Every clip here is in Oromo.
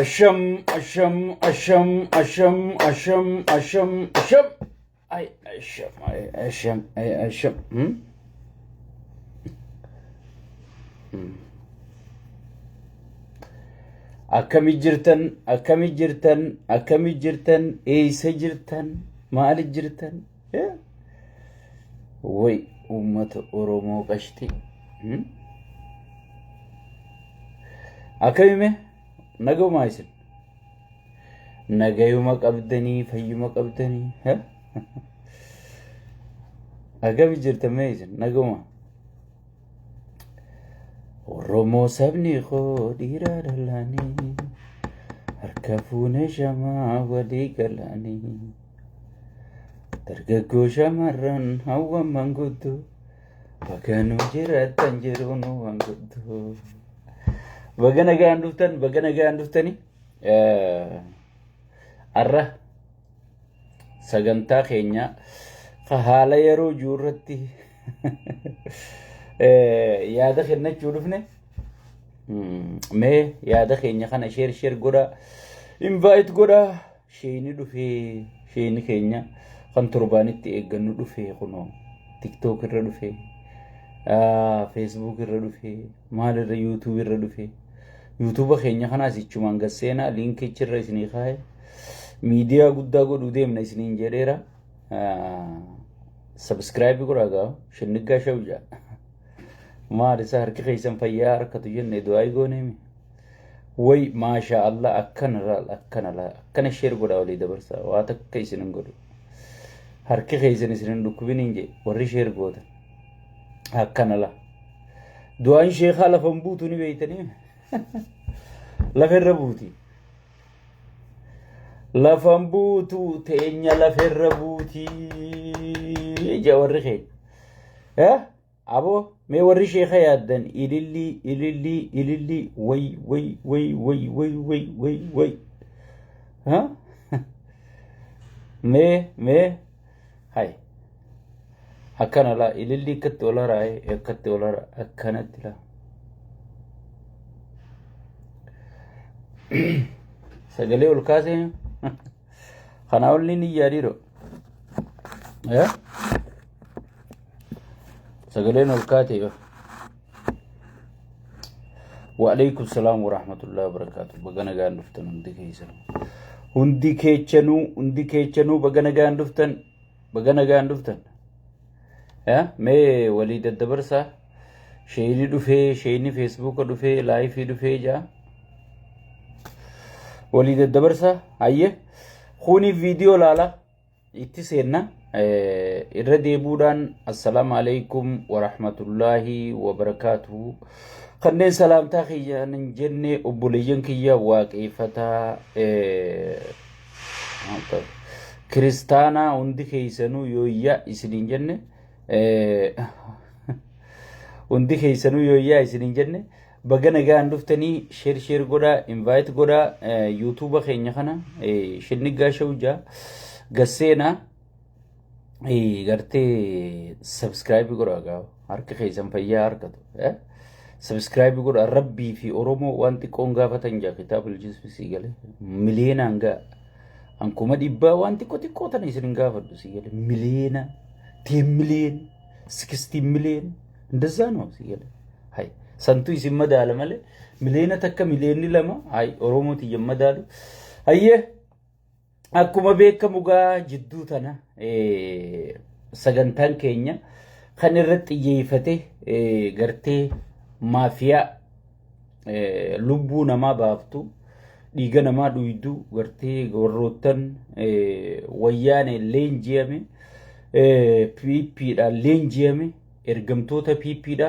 Asham, asham, asham, asham, asham, asham, asham. Ay, asham, ay, asham, ay, asham. Akkami jirtan, akkami jirtan, akkami jirtan, eessa jirtan, maali jirtan? Eh? Way uummata Oromoo qashti. Akkami mee? Nagaumaa isin? Nagayuma qabdanii, fayyuma qabdanii. Eh? Akkami jirtan mee isin? Nagaumaa? Oromoo sabni koo dhiiraa dhalaanii harka fuunee shamaa walii galaanii dargaggoo shamarran hawwan manguddoo baga nu jiraattan jiruu nu manguddoo. Baga nagaan dhuftan, baga nagaan dhuftani. Har'a sagantaa keenya ka haala yeroo jiru irratti yaada kennachuu dhufne. Mee yaada keenya kana sheer sheer godhaa, invite godhaa. Sheeyni dhufee, sheeyni keenya kan torbaanitti eeggannu dhufee, kunoo TikTok irra dhufee, Facebook irra dhufee, maalirra, YouTube irra dhufee. YouTube keenya kanaas ichumaan gad seenaa, liinkichi irra isinii kaa'e. Miidiyaa guddaa godhuu deemna isiniin jedheera. Subscribe godhaa gaa, shinniggaa shawjaa. Maal isa harki keessan fayyaa harkatu jenne du'aa gooneemi. Way maashaa Allah, akkana laal, akkana laal, akkana share godhaa, walii dabarsaa. Waa takka isin hin godhu. Harki keessan isin hin dhukkubin hin jee warri share gootan. Akkana laa. Du'aan sheekaa lafa hin buutu ni beeytanii. Lafa irra buuti. Lafa hin buutu, teenya lafa irra buuti jee warri keenya. Eh? Aboo mee warri sheeka yaaddan ilillii, ilillii, ilillii, way way way way way way way way. Ha? Mee mee hay akkana laa, ilillii akkatti ol haraa'e, akkatti ol hara, akkanatti laa. Sagalee ol kaasee kanaa olli ni yaadiiroo. Eh? Sagaleen ol kaate yoo. Waalaikum salaam warahmatullahi wabarakatuh. Baga nagaan dhuftan hundi keessan. Hundi keechanuu, hundi keechanuu baga nagaan dhuftan. Baga nagaan dhuftan. Eh? Mee walii daddabarsaa. Sheeyni dhufee, sheeyni Feesbuuka dhufee, laayifii dhufee jaa. Walii daddabarsaa. Hayyee. Kuni viidiyoo laala. Itti seenna. Irra deebuudhaan assalaamu alaikum warahmatullaahi wabarakaatuhu. Kanneen salaamtaa kiyya hin jenne, obboleeyyan kiyya waaqeeffataa, kiristaanaa, hundi keessanuu yooyyaa isiniin jenne, hundi keessanuu yooyyaa isiniin jenne. Baga nagaan dhuftanii. Share share godhaa, invite godhaa. YouTube keenya kana Shinniggaa Shawjaa gasseenaa, gartee subscribe godhaa gaa, harka keessan fayyaa harkatu. Subscribe godhaa. Rabbii fi Oromoo waan xiqqoon gaafatan jaa kitaaba biljismi galee miliyoonaan gaa. An 100,000 waan xiqqoo xiqqoo tana isin hin gaafadhu si galee, miliyoona, 10 million, 60 million እንደዛ ነው si galee. Hay santu isin madaala malee 1 miliyoona, 2 miliyoona, hay Oromoo tiyya madaalu. Hayyee, akkuma beekamu gaa jidduu tana sagantaan keenya kan irratti xiyyeeffate gartee maafiyaa lubbuu namaa baaftu, dhiiga namaa dhuydu, gartee warroottan wayyaane leenji'ame, PPdhaan leenji'ame, ergamtoota PPdha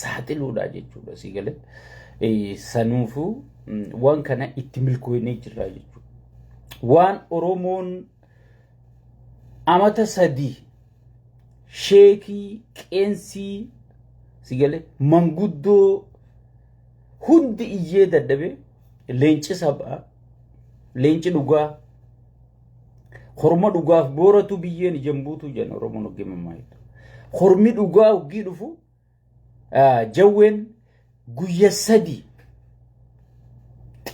saaxiluudha jechuudha si galee. Sanuufuu waan kana itti milkooynee jirra jechuudha. Waan Oromoon amata 3 sheekii, qeensii, si galee, manguddoo hundi iyyee dadhabe, leenci sabaa, leenci dhugaa, horma dhugaaf booratu biyyeen ijaan buutuu jedhan Oromoon hoggee mammaayitu. Hormi dhugaa hoggii dhufu, jawween guyya 3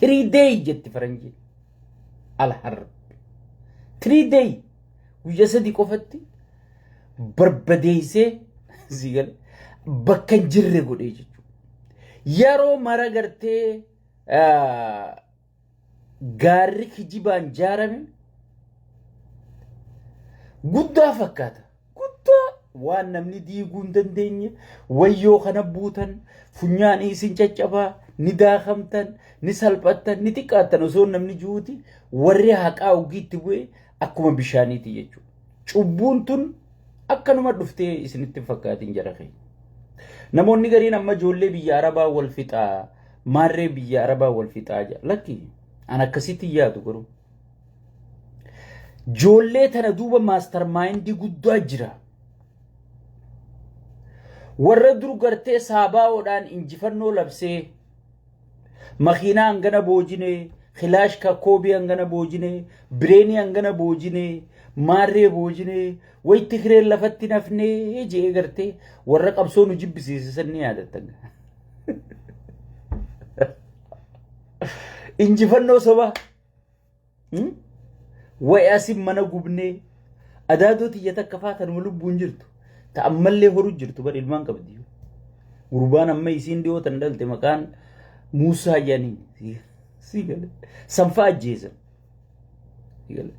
3 day jetti faranjiin. Alharb. 3 day, guyyaa 3 qofatti barbadeessee, si gale, bakka hin jirre godhee jechuudha. Yeroo mara gartee gaarri kijibaan jaarame guddaa fakkaata. Guddaa waan namni diiguu hin dandeenye. Wayyoo kana buutan, funyaan isin caccabaa, ni daakamtan, ni salphattan, ni xiqqaattan. Osoo namni jiruuti warri haqaa ogiitti bu'e akkuma bishaaniiti jechuudha. Cubbuun tun akkanuma dhuftee isinitti hin fakkaatin, jara keenya. Namoonni gariin amma ijoollee biyya Arabaa wal fixaa, maarree biyya Arabaa wal fixaa jira. Lakki, an akkasitti hin yaadu garuu. Ijoollee tana duuba mastermind guddaa jira. Warra dur gartee saabaa'oodhaan injifannoo labsee, makiinaa hangana boojinee, kilaash kakkoobii hangana boojinee, bireenii hangana boojinee, maarree boojinee, wayitti kireen lafatti nafnee je'ee gartee warra qabsoo nu jibbisiise san ni yaadattan. Injifannoo sobaa. Wayi asin mana gubnee, adaadoo tiyya takka faa tanuma lubbuun jirtu. Ta ammallee horu jirtu bar, ilmaan qabdi. Gurbaan amma isiin dhiyoo tan dhalte maqaan Muusaa jedhaniin. Si gale. Sanfaa ajjeesan. Si gale.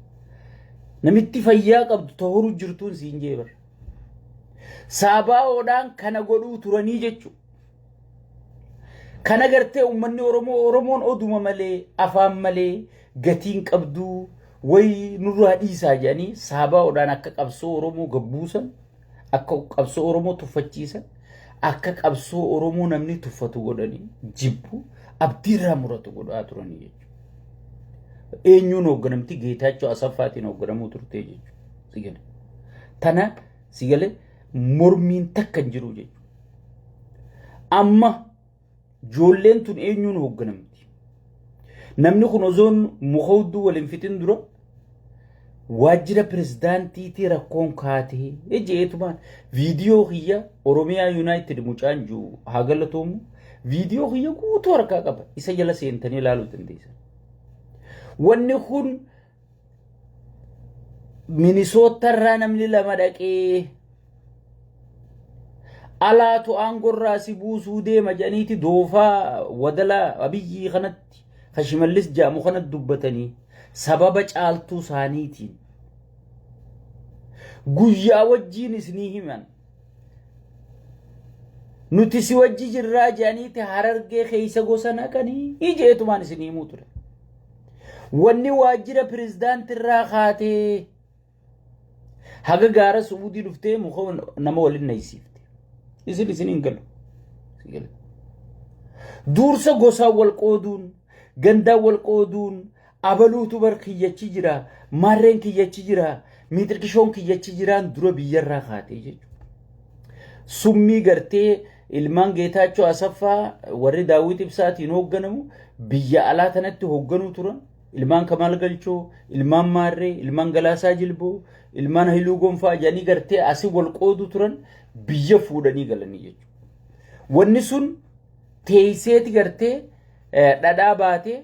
Namitti fayyaa qabdu ta horu jirtuun siin jee bar. Saabaa'oodhaan kana godhuu turanii jechuudha. Kana gartee uummanni Oromoo, Oromoon oduma malee, afaan malee gatiin qabduu wayi nurraa dhiisaa jedhanii saabaa'oodhaan akka qabsoo Oromoo gabbuusan, akka qabsoo Oromoo tuffachiisan, akka qabsoo Oromoo namni tuffatu godhanii jibbu, abdiirraa muratu godhaa turanii jechuudha. Eenyuun hoogganamti? Geetaachoo Asaffaatiin hoogganamuu turtee jechuudha. Tana si galee mormiin takka hin jiru jechuudha. Amma ijoolleen tun eenyuun hoogganamti? Namni kun osoon muka hudduu waliin fixin dura waajjira pirezidaantiitii rakkoon kaatee jeetumaan viidiyoo kiyya, Oromiyaa United mucaan jiru haa galatoomu, viidiyoo kiyya guutuu harkaa qaba, isa jala seentanii ilaaluu dandeessan. Wanni kun Minisootarraa namni lama dhaqee alaatu aangorraa si buusuu deema jedhaniiti doofaa wadala Abiyyii kanatti, ka Shimallis jedhamu kanatti dubbatanii, sababa caaltuu isaaniitiin guyyaa wajjiin isinii himan. Nuti si wajji jirraa jedhaniiti Harargee keessa gosa naqanii jeetumaan isinii himuu ture. Wanni waajjira pirezidaantirraa kaatee haga gaara Su'uudii dhuftee muka nama waliin naysiifte. Isin hin galu. Dursa gosaan wal qooduun, gandaan wal qooduun, abaluutu bar kiyyachi jira, maarreen kiyyachi jira, miixirqishoon kiyyachi jiraan dura biyyarraa kaatee jechuudha. Summii gartee ilmaan Geetaachoo Asaffaa warri Daawwit Ibsaatiin hoogganamu biyya alaa tanatti hoogganuu turan. Ilmaan Kamaal Galchoo, ilmaan Maarree, ilmaan Galaasaa Jilboo, ilmaan Hailuu Gonfaa jedhanii gartee asii wal qooduu turan, biyya fuudhanii galanii jechuudha. Wanni sun teesseeti gartee dhadhaa baatee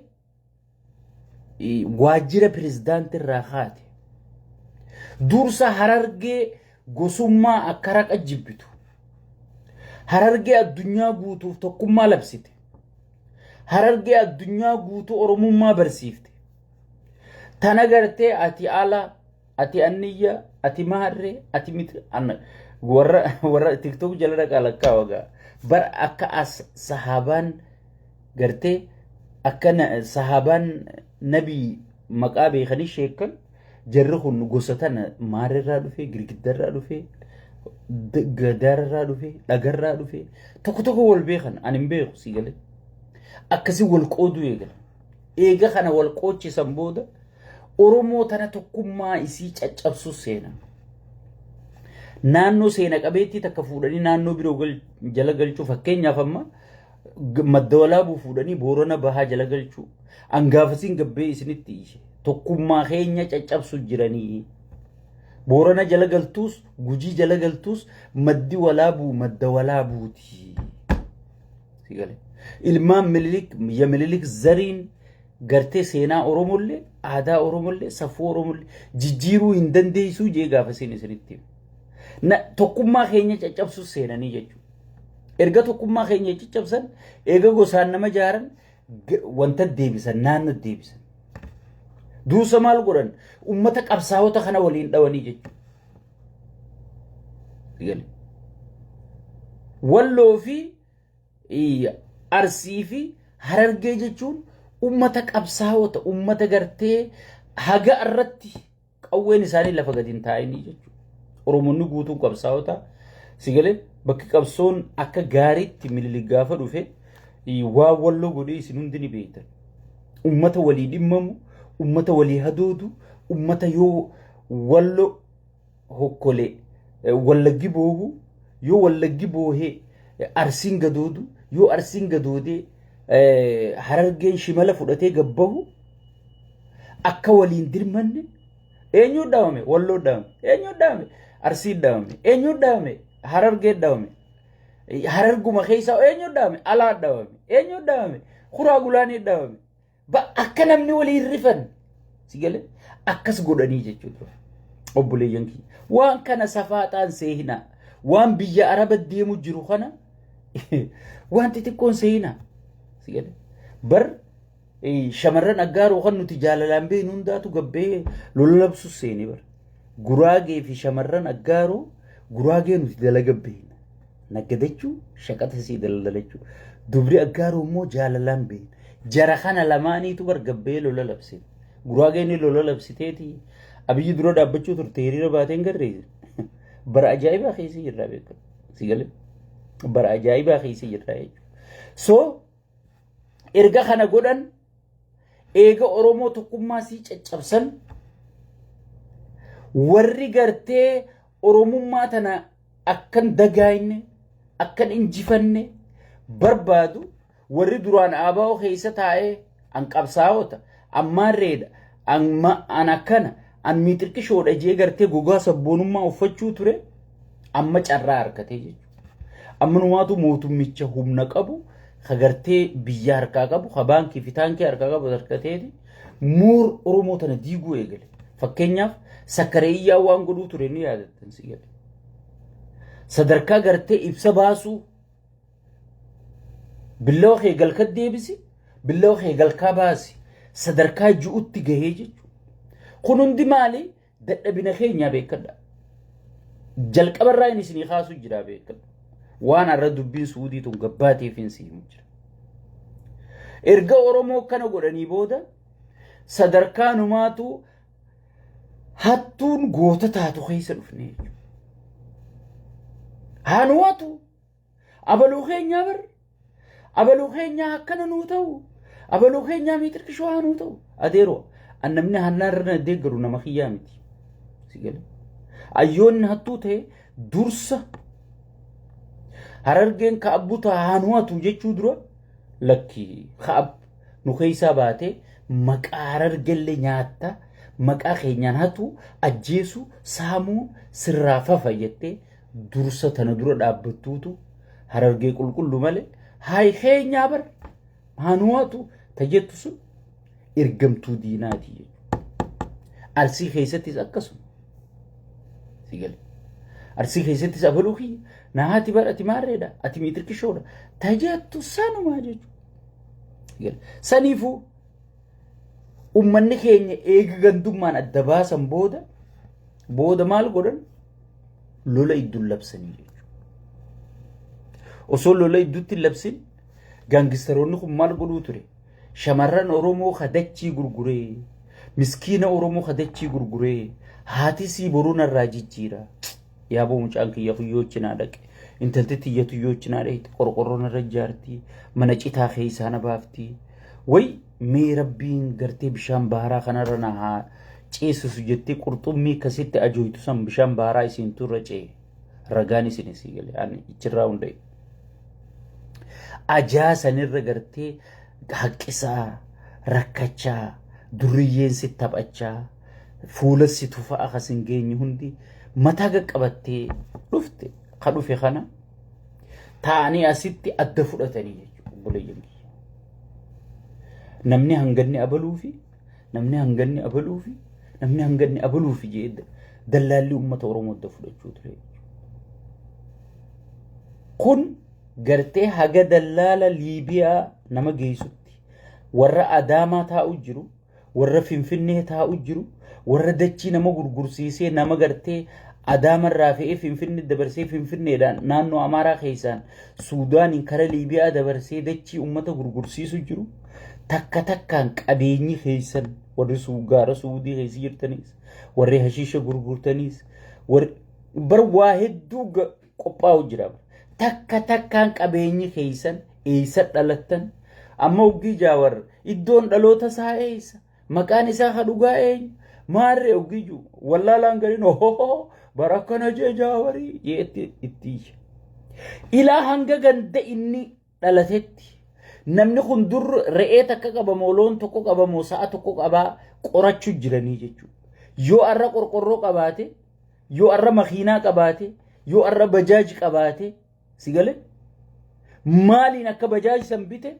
waajjira pirezidaantii irraa kaate. Dursa Harargee gosummaa akka raqa jibbitu. Harargee addunyaa guutuuf tokkummaa labsite. Harargee addunyaa guutuu Oromummaa barsiifte. Tana gartee ati ala, ati anniyya, ati maarree, ati miti, warra TikTok jala dhaqaa lakkaa wagaa. Bar akka as sahaabaan gartee akka sahaabaan nabii maqaa beekanii sheekan, jarri kun gosa tana maarrerraa dhufee, girgiddarraa dhufee, gadaararraa dhufee, dhagarraa dhufee, tokko tokko wal beekan ani hin beeku, si galee. Akkasii wal qooduu eegala. Eega kana wal qoochisan booda Oromoo tana tokkummaa isii caccabsu seena. Naannoo seena qabeettii takka fuudhanii naannoo biroo jala galchuu, fakkeenyaaf amma Madda Walaabuu fuudhanii Boorana Bahaa jala galchuu. Angaafasiin gabbee isinitti ishe. Tokkummaa keenya caccabsu jiranii. Boorana jala galtuus, Gujii jala galtuus, Maddi Walaabuu Madda Walaabuuti. Ilmaan Minilik, ya Minilik zariin Gartee seenaa Oromollee, aadaa Oromollee, safuu Oromollee jijjiiruu hin dandeessuu jee gaafa isin isinitti hime. Na tokkummaa keenya caccabsuus seenanii jechuudha. Erga tokkummaa keenya caccabsan, eega gosaan nama jaaran, wanta deebisan, naannoo deebisan. Dursa maal godhan? Ummata qabsaa'ota kana waliin dhawanii jechuudha. Walloo fi Arsii fi Harargee jechuun ummata qabsaa'ota, ummata gartee haga irratti qawween isaanii lafa gadi hin taa'inii jechuudha. Oromoonni guutuun qabsaa'ota si galee bakki qabsoon akka gaariitti Minilik gaafa dhufe waan Walloo godhee isin hundi ni beektan. Ummata walii dhimmamu, ummata walii hadoodu, ummata yoo Walloo hokkolee Wallaggi boohu, yoo Wallaggi boohee Arsiin gadoodu, yoo Arsiin gadoodee Harargeen shimala fudhatee gabbahu akka waliin dirmanne. Eenyuu dhawame? Walloo dhawame. Eenyuu dhawame? Arsii dhawame. Eenyuu dhawame? Harargee dhawame. Hararguma keessaa eenyuu dhawame? Alaa dhawame. Eenyuu dhawame? Kuraa Gulaanii dhawame. Akka namni waliin rifan si galee akkas godhanii jechuudha. Obboleeyyan kiyya. Waan kana safaaxaan seehinaa. Waan biyya Araba deemu jiru kana waan xixiqqoon seehinaa. Si galee. Bar shamarran Aggaaroo kan nuti jaalalaan beeknu hundaatu gabbee lola labsu seenee bara. Guraagee fi shamarran Aggaaroo, Guraagee nuti dalaga beekna. Naggadachuu, shaqaxa sii daldalachuu. Dubri Aggaaroo immoo jaalalaan beekna. Jara kana lamaaniitu bar gabbee lola labse. Guraageen lola labsiteeti Abiyyi dura dhaabbachuu turte, hiriira baateen garree. Bara ajaa'ibaa keessa jirraa beekama. Si galee? Bara ajaa'ibaa keessa jirraa jechuudha. So erga kana godhan, eega Oromoo tokkummaa sii caccabsan, warri gartee Oromummaa tana akkan dagaayne, akkan injifanne barbaadu, warri duraan ABO keessa taa'ee an qabsaa'ota, ammaarreedha, an akkana, an miixirqishoodha jee gartee gogaa sabboonummaa uffachuu ture amma carraa harkatee jechuudha. Ammanumaatu mootummicha humna qabu, ka gartee biyya harkaa qabu, ka baankii fi taankii harkaa qabu harkateeti moor Oromoo tana diiguu eegale. Fakkeenyaaf sakkareeyyaa waan godhuu ture ni yaadattan si gale. Sadarkaa gartee ibsa baasuu, billawa kee galka deebisi, billawa kee galkaa baasi sadarkaa ji'utti gahee jechuudha. Kun hundi maali? Dadhabina keenyaa beekadha. Jalqabarraa inni isinii kaasuu jira beekadha. Waan har'a dubbiin Suudii tun gabbaateef hin siimu jira. Erga Oromoo akkana godhanii booda sadarkaa numaatu hattuun goota taatu keessa dhufne jechuudha. Haa nu hatu. Abaluu keenyaa bar. Abaluu keenyaa akkana nuu ta'u. Abaluu keenyaa miixirqishoo haa nuu ta'u. Adeeroo an namni hannaa irra na deeggaru nama kiyyaa miti. Si gale. Ayyoonni hattuu ta'e dursa Harargeen ka abbu ta'a haa nu hatu jechuu dura, lakki, ka nu keessaa baatee maqaa Harargellee nyaatta, maqaa keenyaan hatu, ajjeesu, saamuu sirraa fafa jettee dursa tana dura dhaabbattuutu Harargee qulqullu malee, haay keenyaa bar haa nu hatu ta jettu sun ergamtuu diinaati jechuudha. Arsii keessattis akkasuma. Si gale. Arsii keessattis abaluu kiyya na haati bar, ati maarreedha, ati miitirkishoodha ta jettu sanumaa jechuudha. Saniifuu ummanni keenya eega gandummaan adda baasan booda maal godhan? Lola idduun labsanii jechuudha. Osoo lola idduutti hin labsin gaangistaroonni kun maal godhuu ture? Shamarran Oromoo kadachii gurguree, miskiina Oromoo kadachii gurguree, haati sii boruu narraa jijjiira. Yaaboo mucaan kiyya kuyyoo cinaa dhaqe. Intalti tiyya tuyyoo cinaa dhaqe, qorqorroo narra ijaarti, mana citaa keessaa na baafti. Way mee rabbiin gartee bishaan baharaa kanarra na haa ceesisu jettee qurxummii akkasitti ajooytu san bishaan baharaa isiin turra ce'e. Ragaan isin isii gale ani ichirraa hunda'e. Ajaa sanirra gartee haqqisaa, rakkachaa, durriyyeen si taphachaa, fuula si tufa akas hin geenye hundi mataa qaqqabattee dhufte. Ka dhufe kana taa'anii asitti adda fudhatanii jechuudha obboleeyyan kiyya. Namni hanganni abaluu fi, namni hanganni abaluu fi, namni hanganni abaluu fi jee dallaalli uummata Oromoo adda fudhachuu ture. Kun gartee haga dallaala Liibiyaa nama geessutti, warra Adaamaa taa'u jiru, warra Finfinnee taa'u jiru, warra dachii nama gurgursiisee, nama gartee Adaamarraa fe'ee Finfinnee dabarsee, Finfinneedhaan naannoo Amaaraa keessaan Suudaaniin kara Liibiyaa dabarsee dachii uummata gurgursiisu jiru, takka takkaan qabeenyi keessan, warri gaara Suudii keessa jirtanis, warri hashiisha gurgurtanis, warri bar waa hedduu qophaa'u jira. Takka takkaan qabeenyi keessan, eessa dhalattan, amma oggii Jaawar iddoon dhaloota isaa eessa, maqaan isaa ka dhugaa eenyu, maarree oggii jiru wallaalaan gariin ohoho bara akkana jee Jaawarii jeetti itti iyya. Ilaa hanga ganda inni dhalatetti, namni kun dur re'ee takka qabamoo, loon tokko qabamoo, sa'a tokko qabaa qorachuu jiranii jechuudha. Yoo arra qorqorroo qabaate, yoo arra makiinaa qabaate, yoo arra bajaaji qabaate, si galee, maaliin akka bajaaji san bite,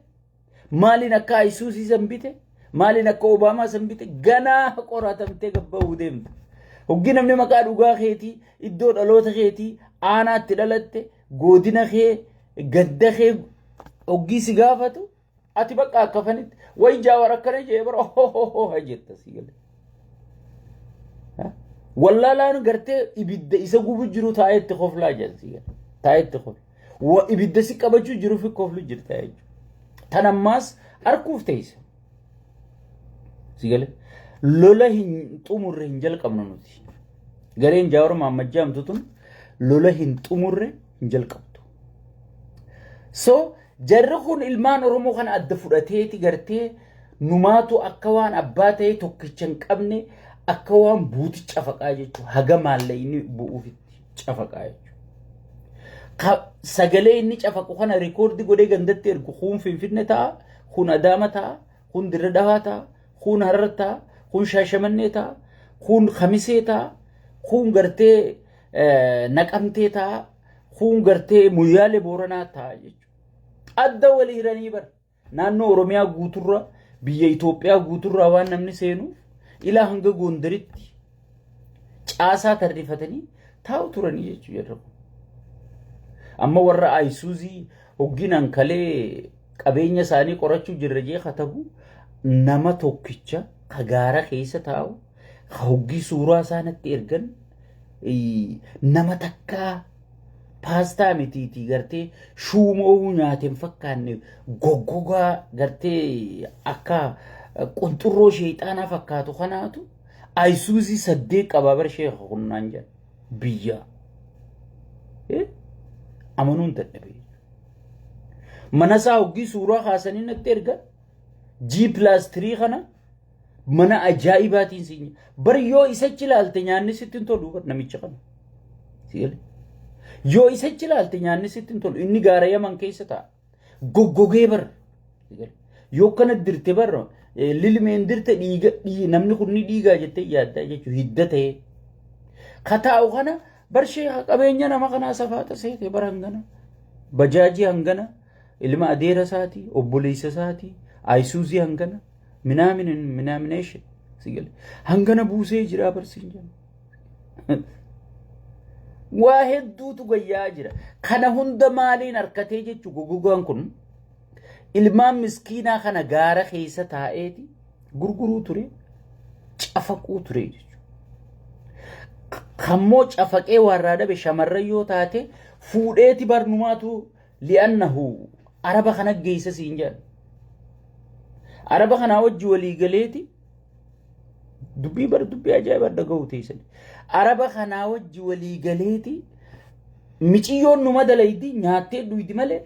maaliin akka Ayisuusii san bite, maaliin akka Obaamaa san bite ganaa qoratamtee gabbahuu deemta. Hoggi namni maqaa dhugaa keetii, iddoo dhaloota keetii, aanaatti dhalatte, godina kee, gadda kee hoggii si gaafatu, ati bakka akka fanitti wayi Jaawar akkana jee bara hohoho jetta, si galee. Wallaalaan gartee ibidda isa gubu jiru taa'ee itti koflaa jedhan, si galee. Taa'ee itti kofla. Ibidda si qabachuu jiru fi koflu jirta jechuudha. Tan ammaas arguuf teessa. Si galee. Lola hin xumurre hin jalqabnu nuti. Gareen Jaawar Mahammad jedhamtu tun lola hin xumurre hin jalqabdu. So jarri kun ilmaan Oromoo kana adda fudhateeti gartee numaatu akka waan abbaa ta'e tokkicha hin qabne, akka waan buuti cafaqaa jechuudha. Haga maallaqni bu'uufitti cafaqaa jechuudha. Sagalee inni cafaqu kana record godhee gandatti ergu, kun Finfinne ta'a, kun Adaama ta'a, kun Dirre Dhawaa ta'a, kun Harar ta'a, kun Shaashamannee ta'a, kun Kamisee ta'a, kun gartee Naqamtee ta'a, kun gartee Muyyaalee Booranaa ta'a jechuudha. Adda walii hiranii bara. Naannoo Oromiyaa guuturra, biyya Itoophiyaa guuturraa waan namni seenuuf, ilaa hanga Gondaritti caasaa tarrifatanii taa'u turanii jechuudha jarri kun. Amma warra Ayisuuzii hogginaan kalee qabeenya isaanii qorachuu jirra jee katabu, nama tokkicha ka gaara keessa taa'u, ka hoggii suuraa isaa natti ergan, nama takkaa paastaa mitiitii gartee shuumoo nyaate hin fakkaanne, goggogaa gartee akka qunxurroo sheexaanaa fakkaatu kanaatu Ayisuuzii 8 qabaa bara sheeka kunnaan jedhan biyya amanuun dadhabe. Mana isaa hoggii suuraa kaasanii natti ergan, G+3 kana mana ajaa'ibaatiin siin bar, yoo isachi ilaalte nyaanni sitti hin tolu bar namicha kana. Yoo isachi ilaalte nyaanni sitti hin tolu. Inni gaara Yaman keessa ta'a. Goggogee bar. Yoo kana dirte bar lilmeen dirte dhiiga, namni kun ni dhiigaa jettee yaaddaa jechuudha, hidda ta'ee. Ka taa'u kana bar sheeka qabeenya nama kanaa safaata seete bar, hangana. Bajaajii hangana, ilma adeera isaatii, obboleessa isaatii, Ayisuuzii hangana minaamin minaamineeshin sigale hangana buusee jira barsiin jedhu. Waa hedduutu gayyaa jira. Kana hunda maaliin harkatee jechuu, goggogaan kun ilmaan miskiinaa kana gaara keessa taa'eeti gurguruu ture, cafaquu ture jechuudha. Kammoo cafaqee warraa dhabe, shamarran yoo taate fuudheeti barnumaatu li'annahu araba kana geessa siin jedhan. Araba kanaa wajji walii galeeti dubbii bar dubbii ajaa'iba dhaga'uu teessan. Araba kanaa wajji walii galeeti miciyyoon numa dalaydi, nyaattee dhuydi malee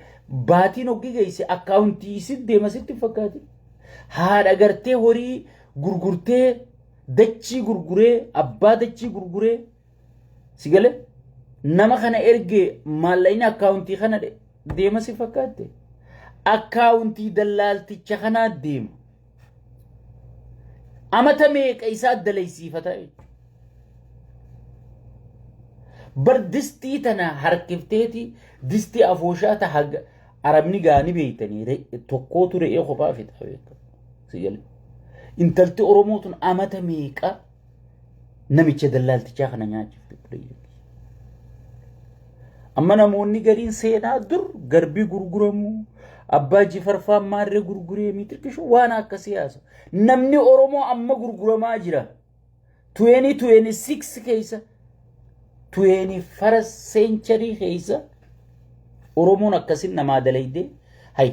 baatiin hoggii geesse akkaawuntii isit deema sitti hin fakkaati. Haadha gartee horii gurgurtee, dachii gurguree, abbaa dachii gurguree, si galee, nama kana ergee maallaqni akkaawuntii kana deema si fakkaatte, akkaawuntii dallaalticha kanaa deema. Amata meeqa isaa dalaysiifata jechuudha. Bar distii tana harkifteeti, distii afooshaa ta haga arabni gaani beeytanii tokkootu re'ee kophaa fixa beekama. Si galee. Intalti Oromoo tun amata meeqa namicha dallaaltichaa kana nyaachifte. Amma namoonni gariin seenaa dur garbii gurguramuu, abbaa jifarfaa maarree gurguree mitirkishuu waan akkasii haasa'u. Namni Oromoo amma gurguramaa jira. 2026 keessa, 21st century keessa Oromoon akkasin namaa dalaydee. Hay,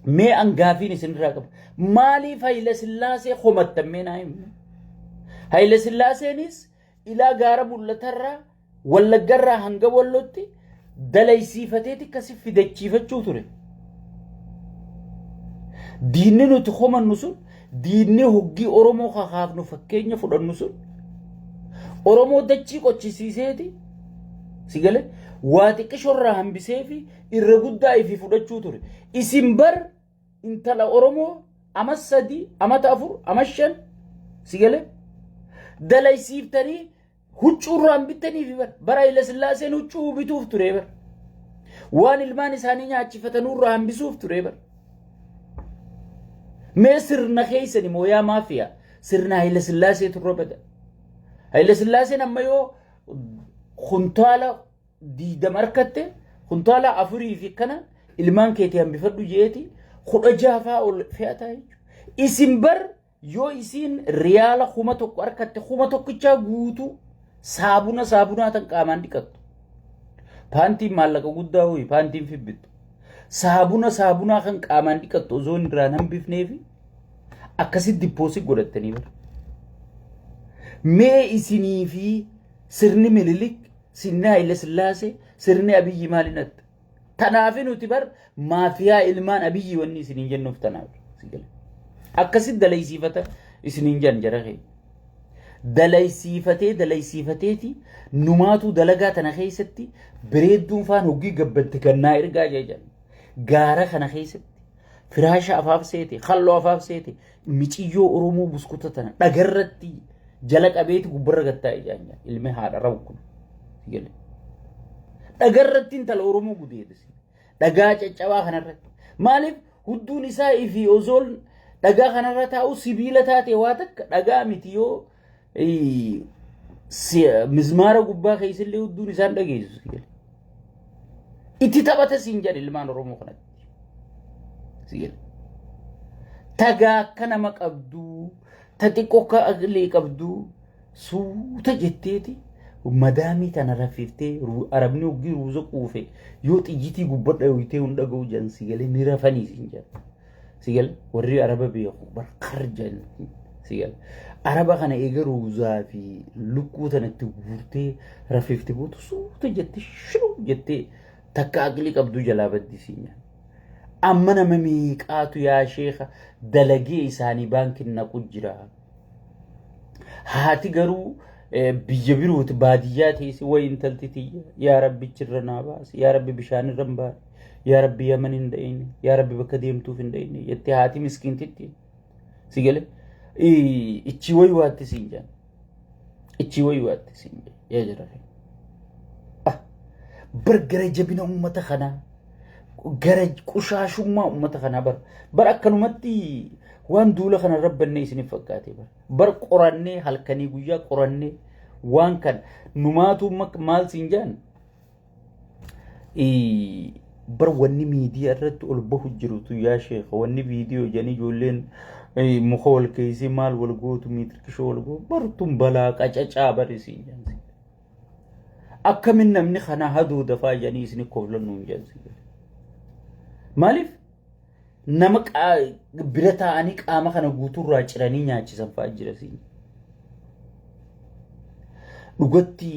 mee an gaafiin isinirraa qaba. Maaliif Hayila Sillaasee komattan? Mee naa himu. Hayila Sillaaseenis ilaa gaara mul'atarraa, Wallaggarraa hanga Wallootti dalaysiifateeti akkasi fidachiifachuu ture. Diinni nuti komannu sun, diinni hoggii Oromoo kakaafnu fakkeenya fudhannu sun, Oromoo dachii qochisiiseeti, si gale, waa xiqqishorraa hambisee fi irra guddaa ifii fudhachuu ture. Isin bar intala Oromoo ama 3, amata 4, ama 5, si gale, dalaysiiftanii huccuurraan bittanii fi bar bara Hayila Sillaaseen huccuu bituuf ture bar. Waan ilmaan isaanii nyaachifatanurraa hambisuuf ture bar. Mee sirna keessani mooyaa maafiyaa sirna Hayila Sillaasee turre bada. Hayila Sillaaseen amma yoo kuntaala 20 harkatte, kuntaala 4 fi kana ilmaan keetii hambifadhu jeeti 16 faa ol fe'ataa jechuudha. Isin bar yoo isiin riyaala 1000 harkatte, 1000 guutuu saabuna saabunaa tan qaamaan dhiqattu. Paantiin maallaqa guddaa ho'i paantiin fibbittu. Saabuna saabunaa kan qaamaan dhiqattu osoo hin irraan hambifneefi akkasitti deposit godhattanii bara. Mee isinii fi sirni Minilik, sirni Haayile Sillaasee, sirni Abiyyi maaliin adda? Tanaafi nuti bar maafiyaa ilmaan Abiyyi wanni isiniin jennuuf tanaaf. Akkasitti dalaysiifata isiniin jedhan jara keenya. Dalaysiifatee dalaysiifateeti numaatuu dalagaa tana keessatti bareedduun faan hoggii gabbatti gannaa ergaa jedhan. Gaara kana keessatti firaasha afaaf seete, halloo afaaf seete, miciyyoo Oromoo buskuta tana dhagarratti jala qabeeti gubbarra gattaa'e jedhan ilmi haadha rabu kun. Dhagarratti intala Oromoo gudeedis. Dhagaa caccabaa kanarratti. Maaliif hudduun isaa ifi osoon dhagaa kanarra taa'u sibiila taate waa takka dhagaa miti, yoo mizmaara gubbaa keessallee hudduun isaan dhageessu. Itti taphata siin jedhe ilmaan Oromoo kanatti. Tagaa akka nama qabduu, ta xiqqoo akka aqlii qabduu suuta jetteeti madaamii tana rafiftee. Arabni hoggii ruuza quufe yoo xiyyitii gubbadha hoyitee hin dhaga'u jedhan, si galee, ni rafanii siin jedha. Si galee, warri araba beeku barkar jedhan, si galee. Araba kana eega ruuzaa fi lukkuu tanatti guurtee rafifte booda suuta jettee shiruu jettee takka aqlii qabduu jalaa baddi siin jedhan. Amma nama meeqaatu yaa sheeka dalagee isaanii baankiin naqu jira. Haati garuu biyya birooti baadiyyaa teesse, wayi intalti tiyya, yaa rabbi chirra naa baasi, yaa rabbi bishaan irra hin baane, yaa rabbi Yaman hin dhayine, yaa rabbi bakka deemtuuf hin dhayine jettee haati miskiintitti, si gale, ichi wayi waatti siin jedhan, ichi wayi waatti siin jedhan yaa jara. Bar gara jabina uummata kanaa, gara qushaashummaa uummata kanaa bar bar akkanumatti waan duula kana rabbannee isiniif fakkaate bar bar qorannee, halkanii guyyaa qorannee waan kan numaatu maal siin jedhan bar. Wanni miidiyaa irratti ol bahu jirutu yaa sheeka, wanni viidiyoo jedhanii ijoolleen muka wal keessee maal wal gootu, miitirkishoo wal gootu bartun balaa qacacaa bari siin jedhan. Akkamin namni kana haduu dafaa jedhanii isin koflannu hin jedhan. Maaliif nama bira taa'anii qaama kana guutuurraa ciranii nyaachisan fa'aa jira siin. Dhugatti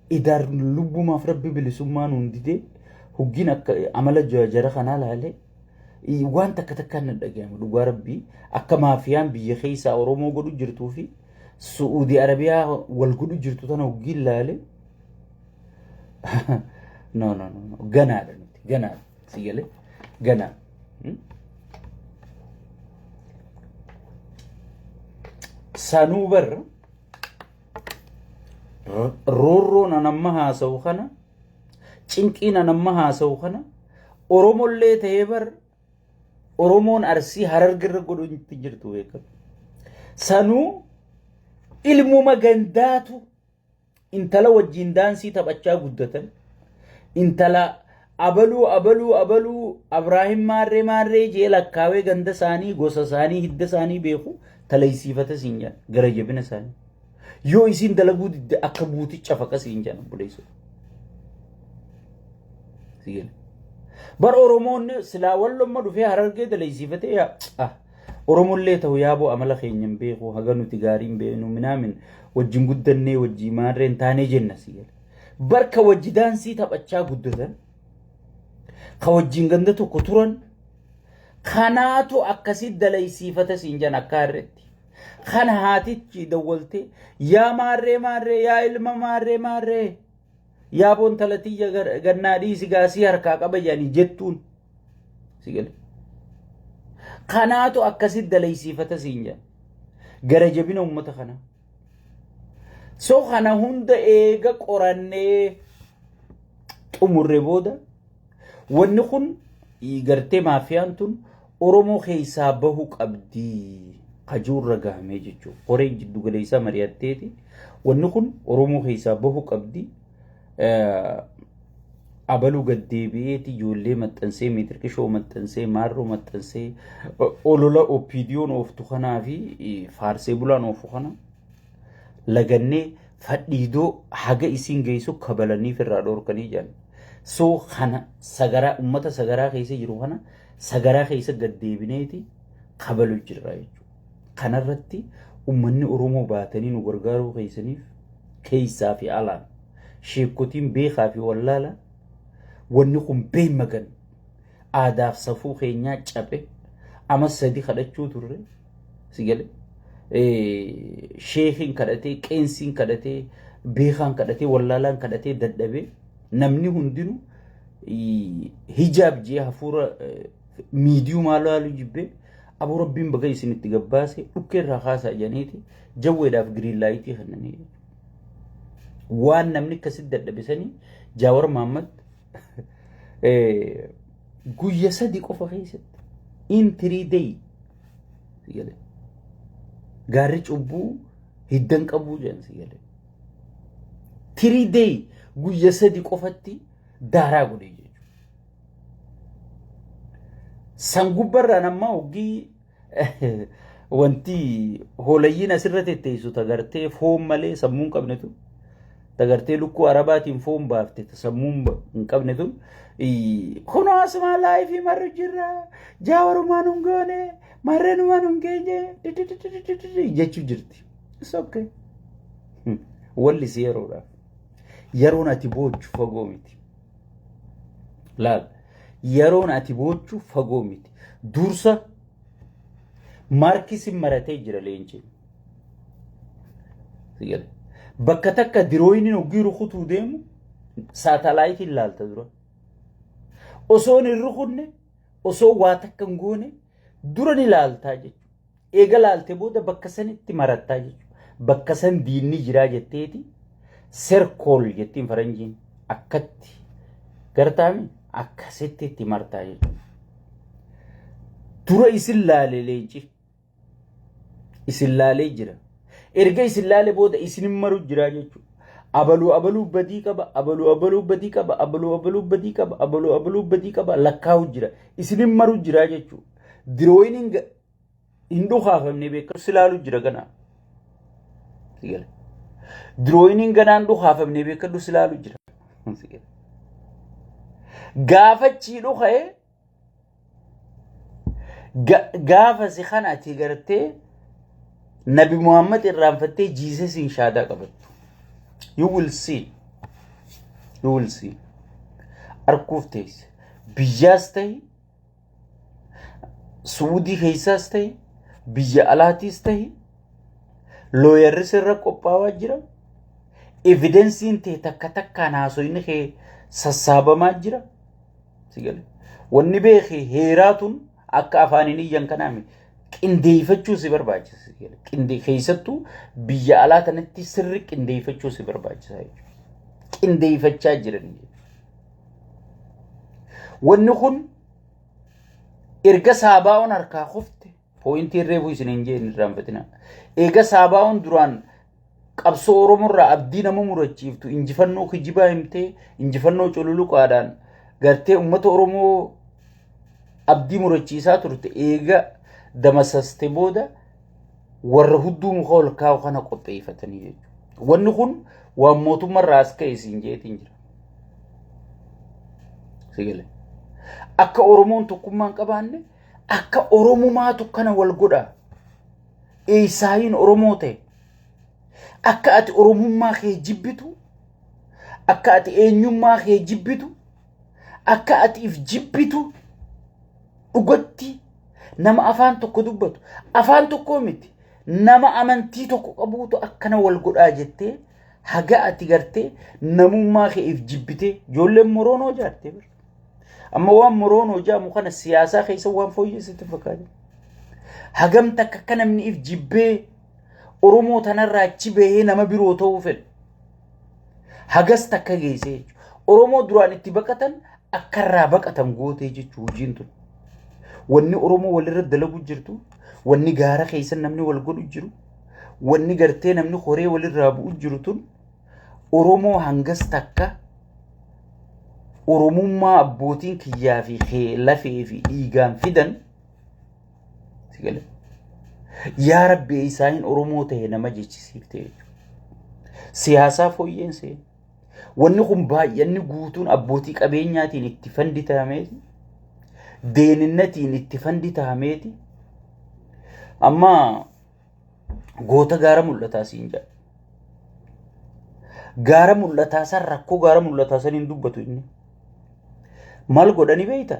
idaar lubbumaaf rabbi bilisummaa nuun didee hoggiin akka amala jara kanaa laalee waan takka takkaan na dhagahama. Dhugaa rabbii, akka maafiyaan biyya keessaa Oromoo godhu jirtuu fi Su'uudi Arabiyaa wal godhu jirtu tana hoggiin laale, no, no, no, ganaadha, nuti ganaadha, si galee, ganaa. Sanuu bar roorroon an amma haasa'u kana, cinqiin an amma haasa'u kana, Oromollee ta'ee bar. Oromoon Arsii Harargerra godhutti jirtu beekamu. Sanuu ilmuma gandaatu intala wajjin daansii taphachaa guddatan, intala abaluu abaluu abaluu Abraahim maarree maarree jee lakkaawee ganda isaanii, gosa isaanii, hidda isaanii beeku talaysiifata siin jedhan. Gara jabina isaanii. Yoo isiin dalaguu didde akka buuticha faqa siin jedhan, obboleessoo. Bar Oromoonni silaa wallomma dhufee Harargee dalaysiifatee, yaa ah Oromollee ta'u yaaboo, amala keenya hin beeku, haga nuti gaarii hin beeknu, minaamin wajjin guddannee wajjin maarreen taanee jenna si gala. Barka wajji daansii taphachaa guddatan, ka wajjin ganda tokko turan kanaatu akkasii dalaysiifata siin jedhan akka harreetti. Kana haatichi dawwaltee, "Yaa maarree maarree, yaa ilma maarree maarree, yaaboon talatiyya gannaa dhiisi gaasii harkaa qaba" jedhanii jettuun si gale. Kanaatu akkasitti dalaysiifata siin jedhan. Gara jabina uummata kanaa. So kana hunda eega qorannee xumurre booda, wanni kun gartee maafiyaan tun Oromoo keessaa bahu qabdi kajuurra gahamee jechuudha. Koreen jiddu galeessaa mari'atteeti. Wanni kun Oromoo keessaa bahu qabdi. Abaluu gaddeebi'eeti ijoollee maxxansee, meetirqishoo maxxansee, maarroo maxxansee, olola OPDOn ooftu kanaa fi faarsee bulaan oofu kana lagannee fadhiidoo haga isiin geessu kabalaniif irraa dhoorkanii jedhan. So kana sagaraa ummata sagaraa keessa jiru kana sagaraa keessa gaddeebineeti kabalu jirra jechuudha. Kanarratti ummanni Oromoo baatanii nu gargaaruu keessaniif, keessaa fi alaan sheekotiin beekaa fi wallaala, wanni kun beemagan aadaaf safuu keenyaa cabe ama sadi kadhachuu turre si gale, sheekiin kadhatee, qeensiin kadhatee, beekaan kadhatee, wallaalaan kadhatee dadhabee, namni hundinuu hijaab jee hafuura miidiyumaa laalu jibbee, aboo rabbiin baga isinitti gabbaase, dhukkee irraa kaasaa jedhaniiti jawweedhaaf green light kennanii. Waan namni akkasitti dadhabe sanii Jaawar Mahammad guyya 3 qofa keessatti, in 3 day, gaarri cubbuu hiddan qabuu jedhan si galee. 3 day, guyya 3 qofatti daaraa godhe jechuudha. San gubbarraan amma hoggii wanti hoolayyiin asirra tetteessu tagartee foon malee sammuu hin qabnetu, tagartee lukkuu arabaatiin foon baafte sammuu hin qabne tun, kunoo asumaa live marru jirra, jaawarumaan hin goone, marreenumaan hin geenye jechuu jirti. It's okay. Wallisi yeroodhaaf. Yeroon ati boochu fagoo miti. Laal, yeroon ati boochu fagoo miti. Dursa maarkisiin maratee jira leenci. Bakka takka dirooyiniin hoggii rukutuu deemu saatalaayitiin laalta dura. Osoo hin rukunne, osoo waa takka hin goone dura ni laaltaa jechuudha. Eega laalte booda bakka sanitti marattaa jechuudha. Bakka san diinni jiraa jetteeti circle jettiin faranjiin, akkatti gartaami akkasitti itti martaa jechuudha. Dura isin laale leenci. Isin laalee jira. Erga isin laale booda isin maru jira jechuudha. Abaluu abaluu badii qaba, abaluu abaluu badii qaba, abaluu abaluu badii qaba, abaluu abaluu badii qaba lakkaa'u jira. Isin maru jira jechuudha. Dirooyin hin dhukaafamne beekamu si laalu jira ganaa. Dirooyiniin ganaan dhukaafamne beekadhu si laalu jira. Gaafachii dhuka'ee gaafa si kana ati gartee Nabi Muhammad irraanfattee Jesusiin shaadaa qabattu. You will see. You will see. Arguuf teesse. Biyyaas ta'e, Suudii keessaas ta'e, biyya alaatiis ta'e, lawyerri sirra qophaa'aa jira. Evidenceiin ta'e takka takkaan haasoyni kee sassaabamaa jira. Si gale. Wanni beeke heeraatun akka afaaniin iyyan kanaami qindeeffachuu si barbaachisa. Si gale. Qindee keessattuu biyya alaa kanatti sirri qindeeffachuu si barbaachisa jechuudha. Qindeeffachaa jiran jechuudha. Wanni kun Erga saabaa'oon harkaa kufte pooyintiin reefuu isin hin jeen irraanfatina. Eega saabaa'oon duraan qabsoo Oromoo irraa abdii nama murachiiftu injifannoo kijibaa himtee injifannoo cululuqaadhaan gartee uummata Oromoo abdii murachiisaa turte eega damasaste booda warra hudduu muka ol kaa'u kana qopheeffatanii jechuudha. Wanni kun waan mootummaarraa as ka'e siin jeetiin jira. Sigale. Akka Oromoon tokkummaa hin qabaanne akka Oromumaatu kana wal godha. Eessaayiin Oromoo ta'e. Akka ati Oromummaa kee jibbitu, akka ati eenyummaa kee jibbitu, akka ati if jibbitu dhugatti nama afaan tokko dubbatu afaan tokkoo miti nama amantii tokko qabuutu akkana wal godhaa jettee haga ati gartee namummaa kee if jibbitee ijoolleen moroonoo jaartee bara. Amma waan moroonoo jaamu kana siyaasaa keessa waan fooyyessitti fakkaata. Hagam takka akka namni if jibbee Oromoo tanarraa achi bahee nama biroo ta'uu fedhu. Hagas takka geessee jechuudha. Oromoo duraan itti baqatan akka irraa baqatan gootee jechuudha hojiin tun. Wanni Oromoo walirra dalagu jirtu, wanni gaara keessa namni wal godhu jiru, wanni gartee namni horee walirraa bu'u jiru tun Oromoo hangas takka Oromummaa abbootiin kiyyaa fi kee lafee fi dhiigaan fidan si gale. Yaa Rabbi isaanin Oromoo ta'e nama jechisiifte jechuudha. Siyaasaa fooyyeense. Wanni kun baay'anni guutuun abbootii qabeenyaatiin itti fandi tahameeti. Deeninnatiin itti fandi tahameeti. Amma goota gaara mul'ataa siin jedha. Gaara mul'ataa san rakkoo gaara mul'ataa san hin dubbatu inni. Maal godhani beeyta?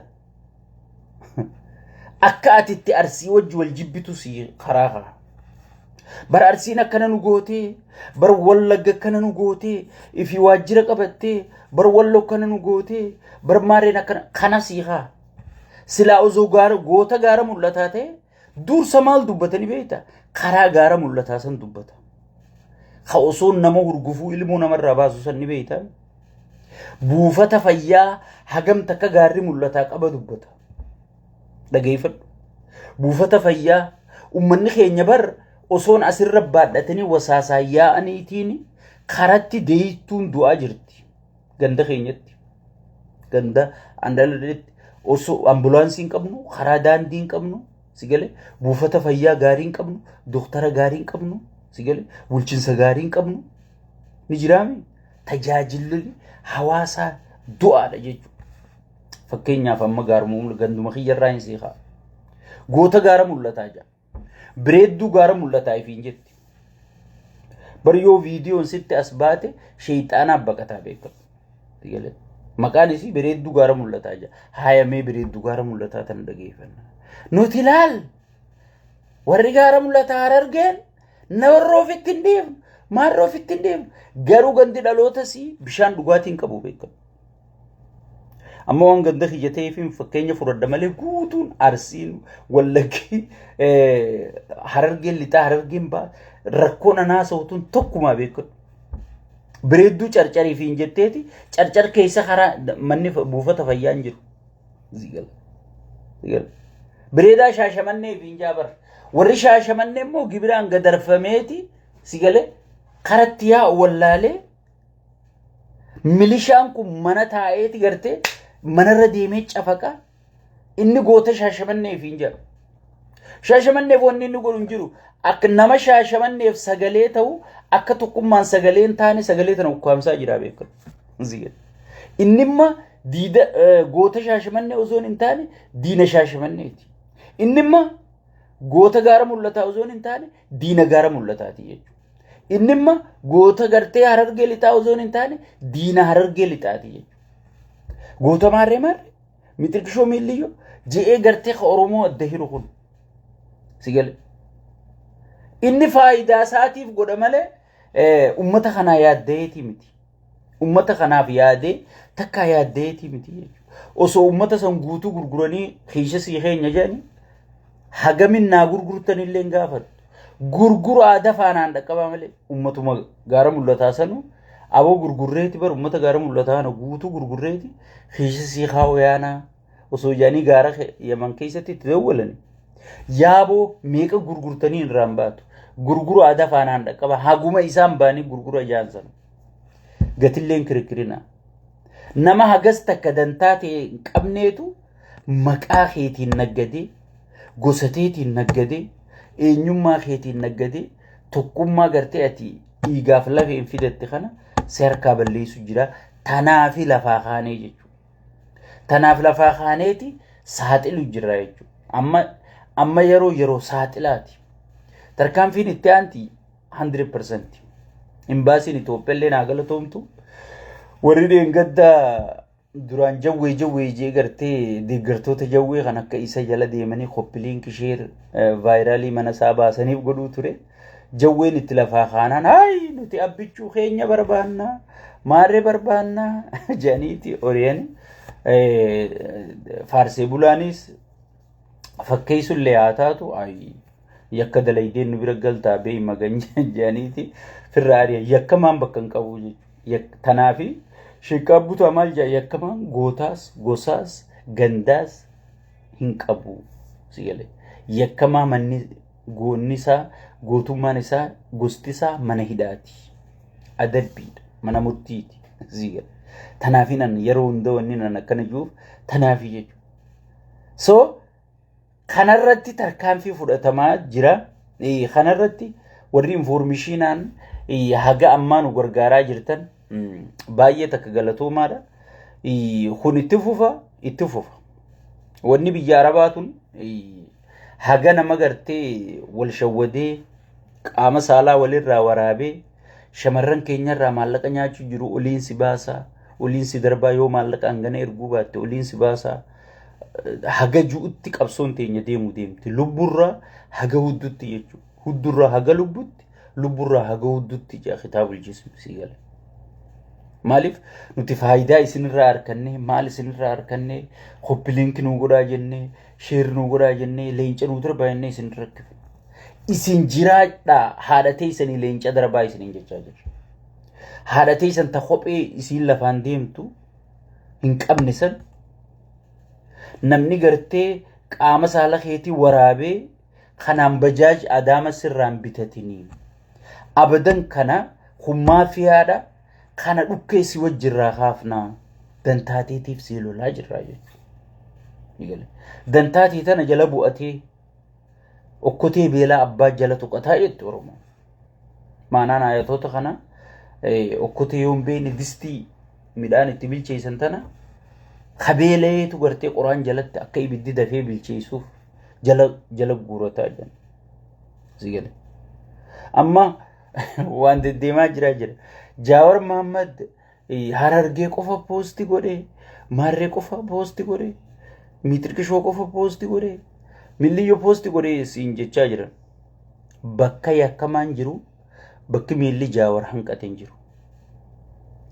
Akka ati itti arsii wajji wal jibbitu si karaa kaa. Bar arsiin akkana nu gootee, bar wallagga akkana nu gootee, ifi waajjira qabattee, bar wallo akkana nu gootee, bar maareen akkana kana sii kaa. Silaa osoo gaara goota gaara mul'ataa ta'e dursa maal dubbatani beekta? Karaa gaara mul'ataa san dubbata. Ka osoo nama hurgufuu ilmoo namarraa baasu san ni beekta. Buufata fayyaa hagam takka gaarri mul'ataa qaba dubbata. Dhageeffadhu. Buufata fayyaa uummanni keenya bar osoon asirra baadhatanii wasaasaa yaa'aniitiin karatti deeytuun du'aa jirti. Ganda keenyatti. Ganda andaladeetti osoo ambulaansii hin qabnu karaa daandii hin qabnu si galee buufata fayyaa gaarii hin qabnu doktara gaarii hin qabnu si galee bulchiinsa gaarii hin qabnu ni jiraame tajaajilli hawaasaa du'aadha jechuudha. Fakkeenyaaf amma gaaruma ganduma kiyyarraa hin seeqaa. Goota gaara mul'ataa jira. Bireedduu gaara mul'ataa ifiin jetti. Bar yoo viidiyoon sitti as baate sheeyxaanaaf baqataa beekamu. Maqaan isii bireedduu gaara mul'ataa jira. Haayamee bireedduu gaara mul'ataa tana dhageeffanna. Nuti ilaal warri gaara mul'ataa harargeen nawarra ofitti hin deemnu maarra ofitti hin deemnu garuu gandi dhaloota sii bishaan dhugaatii hin qabu beekamu. Amma waan ganda kiyya ta'eef fakkeenya fudhadha malee guutuun Arsiin, Wallaggi, Harargeen lixaa, Harargeen ba'a rakkoon anaa sa'utuun tokkumaa beekamu. Bireedduu carcarii fi hin jetteeti carcar keessa karaa manni buufata fayyaa hin jiru. Bireedaa shaashamannee fi hin jaabar. Warri shaashamannee immoo gibiraan gadarfameeti si galee karatti yaa'u wallaalee milishaan kun mana taa'eeti gartee manarra deemee cafaqa inni goota shaashamanneef hin jedhu. Shaashamanneef wanni inni godhu hin jiru. Akka nama shaashamanneef sagalee ta'u akka tokkummaan sagalee hin taane sagalee tana ukkaamsaa jira beekamu. Inni imma diida goota shaashamannee osoo hin taane diina shaashamanneeti. Inni imma goota gaara mul'ataa osoo hin taane diina gaara mul'ataati jechuudha. Inni imma goota gartee harargee lixaa osoo hin taane diina harargee lixaati jechuudha. Goota maarree maarree mixirkishoo miilliyyoo je'ee gartee ka Oromoo adda hiru kun si gale. Inni faayidaa isaatiif godha malee uummata kanaa yaaddeetii miti. Uummata kanaaf yaadee takkaa yaaddeetii miti jechuudha. Osoo uummata san guutuu gurguranii kiisha sii keenya jedhanii hagamin naa gurgurtan illee hin gaafatu. Gurguraa dafaanaan dhaqqabaa malee uummatuma gaara mul'ataa sanu aboo gurgurreeti bar uummata gaara mul'ataa kana guutuu gurgurreeti kiisha sii kaa'u yaanaa osoo jaanii gaara Yaman keessatti itti dawwalan. Yaaboo meeqa gurgurtanii irraan baatu. Gurguru aadaa faanaan dhaqqaba. Haguma isaan baanii gurgura jaan sana. Gatilleen kirikirina. Nama hagas takka dantaa ta'e hin qabneetu maqaa keetiin naggadee, gosa teetiin naggadee, eenyummaa keetiin naggadee, tokkummaa gartee ati dhiigaaf lafeen fidatte kana si harkaa balleessu jira. Tanaafi lafaa kaanee jechuudha. Tanaaf lafaa kaaneeti saaxilu jira jechuudha. Amma amma yeroo yeroo saaxilaati. Tarkaanfiin itti aanti 100%. Imbaasiin Itoophiyaa illee naa galatoomtu. Warri dheengadda duraan jawwee jawwee jee gartee deeggartoota jawwee kan akka isa jala deemanii copy link share viral mana isaa baasaniif godhuu ture. Jawween itti lafaa kaanaan hayi nuti abbichuu keenya barbaannaa maarree barbaannaa jedhaniiti ori'ani. Faarsee bulaanis fakkeessullee haa taatu yakka dalaydeen nu bira galtaa bee magan jedhaniiti firra ari'an yakkamaan bakka hin qabu jechuudha. Tanaafi sheekaa butaa maal jedha yakkamaan gootaas gosaas gandaas hin qabu si galee. Yakkamaa manni goonni isaa gootummaan isaa gosti isaa mana hidhaati. Adabbiidha mana murtiiti si galee. Tanaafi nan yeroo hunda wanni nan akkana jiruuf tanaafi jechuudha. So kanarratti tarkaanfii fudhatamaa jira. Kanarratti warri informationaan haga ammaa nu gargaaraa jirtan baay'ee takka galatoomaadha. Kun itti fufa itti fufa. Wanni biyya Arabaa tun haga nama gartee wal shawwadee qaama saalaa walirraa waraabee shamarran keenyarraa maallaqa nyaachuu jiru oliin si baasaa oliin si darbaa yoo maallaqa hangana erguu baatte oliin si baasaa haga ju'utti qabsoon teenya deemu deemti. Lubburraa haga huddutti jechuudha. Huddurraa haga lubbutti, lubburraa haga huddutti jedha kitaabul jism sii gala. Maaliif nuti faayidaa isinirraa arganne maal isinirraa arganne copy link nuu godhaa jennee share nuu godhaa jennee leenca nuu darbaa jennee isin rakkifne. Isin jiraadhaa haadha teessanii leenca darbaa isiniin jechaa jirra. Haadha teessan ta kophee isiin lafaan deemtu hin qabne san namni gartee qaama saala keetii waraabee kanaan bajaaj adaama sirraan bitatinii. Abadan kana kun maafiyaadha. Kana dhukkee si wajjirraa kaafnaa dantaateetiif si lolaa jirraa jechuudha. Dantaatee tana jala bu'atee okkotee beelaa abbaa jala tuqataa jetti Oromoon. Maanaan ayatoota kana okkotee yoo hin beekne distii midhaan itti bilcheessan tana kabeeleetu gartee qoraan jalatti akka ibiddi dafee bilcheessuuf jala jala guurataa jiran. Si gale. Amma waan deddeemaa jiraa jira. Jaawar Mahammad Harargee qofa post godhee, Maarree qofa post godhee, Miitirqishoo qofa post godhee, Milliyyoo post godhee siin jechaa jiran. Bakka yakkamaan jiru bakki miilli Jaawar hanqate hin jiru.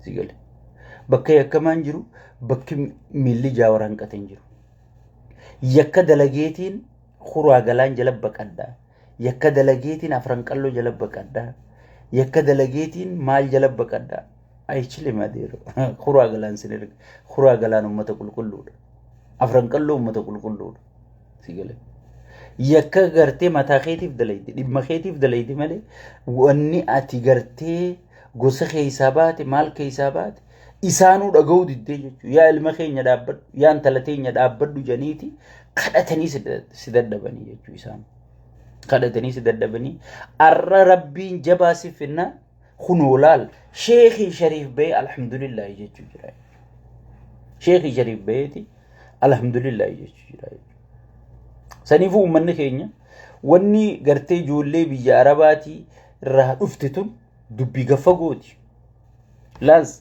Si gale. Bakka yakkamaan jiru bakki miilli Jaawar hanqate hin jiru. Yakka dalageetiin kuraa galaan jala baqadhaa. Yakka dalageetiin afran qalloo jala baqadhaa. Yakka dalageetiin maal jala baqadhaa. Ayichile madeero. Kuraa galaan sin erga. Kuraa galaan uummata qulqulluudha. Afran qalloo uummata qulqulluudha. Si gale. Yakka gartee mataa keetiif dalaydi dhimma keetiif dalaydi malee wanni ati gartee gosa keessaa baate maal keessaa baate isaanuu dhaga'uu diddee jechuudha. Yaa ilma keenya dhaabbadhu yaa intala teenya dhaabbadhu janiiti kadhatanii si dadhabanii jechuudha isaan. Kadhatanii si dadhabanii arra rabbiin jabaa si finna kunoo laal sheekii shariif bahee alhamdulillaahi jechuu jira. Sheekii shariif baheeti alhamdulillaahi jechuu jira. Saniifuu uummanni keenya wanni gartee ijoollee biyya Arabaatii irraa dhufte tun dubbii gaffagooti. Laas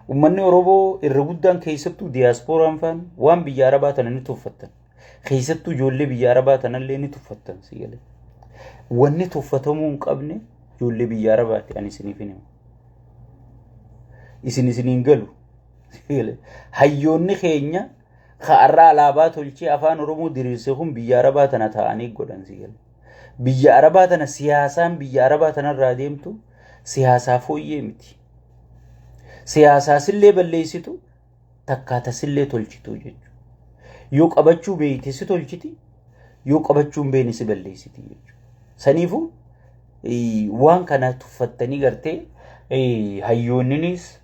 uummanni Oromoo irra guddaan keessattuu diyaaspooraan faan waan biyya Arabaa tana ni tuffattan. Keessattuu ijoollee biyya Arabaa tanallee ni tuffattan si galee. Wanni tuffatamuu hin qabne ijoollee biyya Arabaati ani isiniif hin himu. Isin isiniin galu. Hayyoonni keenya har'a alaabaa tolchee afaan Oromoo diriirse kun biyya Arabaa tana taa'anii godhan si galee. Biyya Arabaa tana siyaasaan biyya Arabaa tanarraa deemtu siyaasaa fooyyee miti. Siyaasaa sillee balleessitu takkaa tasillee tolchitu jechuudha. Yoo qabachuu beeyte si tolchiti, yoo qabachuu hin beekne si balleessiti jechuudha. Saniifuu waan kana tuffattanii gartee hayyoonninis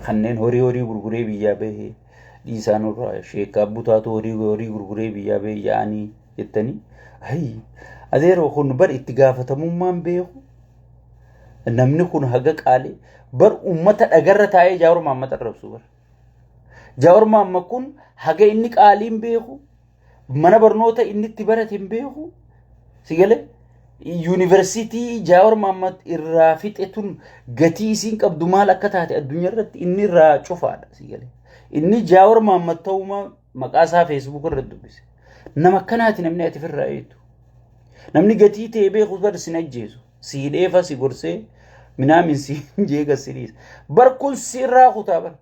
kanneen horii horii gurguree biyyaa bahe dhiisaa nurraa sheekaa butaatu horii horii gurguree biyyaa bahe yaa'anii jettanii adeeroo kun bar itti gaafatamummaan beeku. Namni kun haga qaalii bar uummata dhagarra taa'ee Jaawar Mahaammad arrabsu bar. Jaawar Mahaammad kun haga inni qaaliin beeku, mana barnoota inni itti barate hin beeku. Si galee yuunivarsiitii Jaawar Mahaammad irraa fixe tun gatii isiin qabdu maal akka taate addunyaa irratti inni irraa cufaadha. Si galee inni Jaawar Mahaammad ta'uuma maqaa isaa Facebook irratti dubbise. Nama akkanaati namni ati ofirraa eegdu. Namni gatii ta'e beeku bar sin ajjeesu. Si hidheefa si gorsee minaamin si jeega si dhiisa. Bar kun sirraa kutaa bar.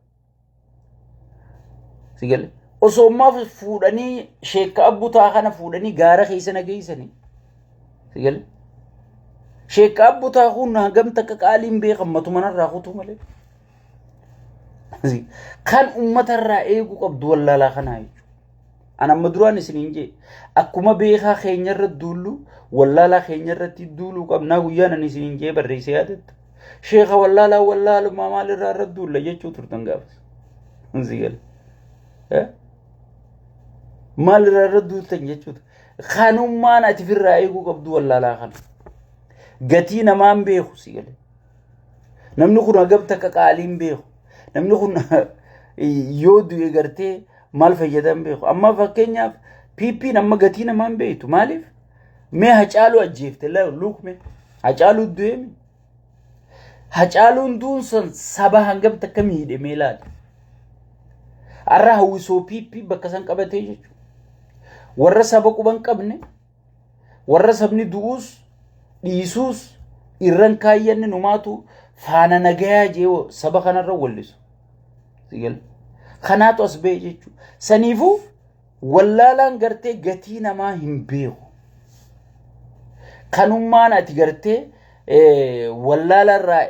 Si galee. Osoo ammaa fuudhanii sheekka abbutaa kana fuudhanii gaara keessa na geessanii. Si galee. Sheekka abbutaa kun hagam takka qaaliin beekan matuma narraa kutuu malee. Kan uummatarraa eeguu qabdu wallaalaa kanaa jechuudha. An amma duraan isiniin jee akkuma beekaa keenyarra duullu wallaalaa keenyarratti duuluu qabnaa guyyaan ani isiniin jee barreessee yaadatta. Sheeka wallaalaa wallaalumaa maalirraa irra duulla jechuu turtan gaafas. Si gala. Maalirraa irra duultan jechuudha. Kanummaan ati firraa eeguu qabdu wallaalaa kana. Gatii namaan beeku si gala. Namni kun hagam takka qaaliin beeku. Namni kun yoo du'e gartee maal fayyadan beeku. Amma fakkeenyaaf PP'n amma gatii namaan beektu maaliif? Mee Hacaaluu ajjeefte luuk mee Hacaaluu du'e mi? Hacaaluun du'uun san saba hangam takka miidhe mee ilaali. Har'a hawwisoo PP bakka san qabatee jechuudha. Warra saba quban qabne, warra sabni du'uus dhiisuus irran kaayyanni numaatu faana nagayaa jee saba kanarra wallisu. Kanaatu as ba'e jechuudha. Saniifuu wallaalaan gartee gatii namaa hin beeku. Kanummaan ati gartee wallaalarraa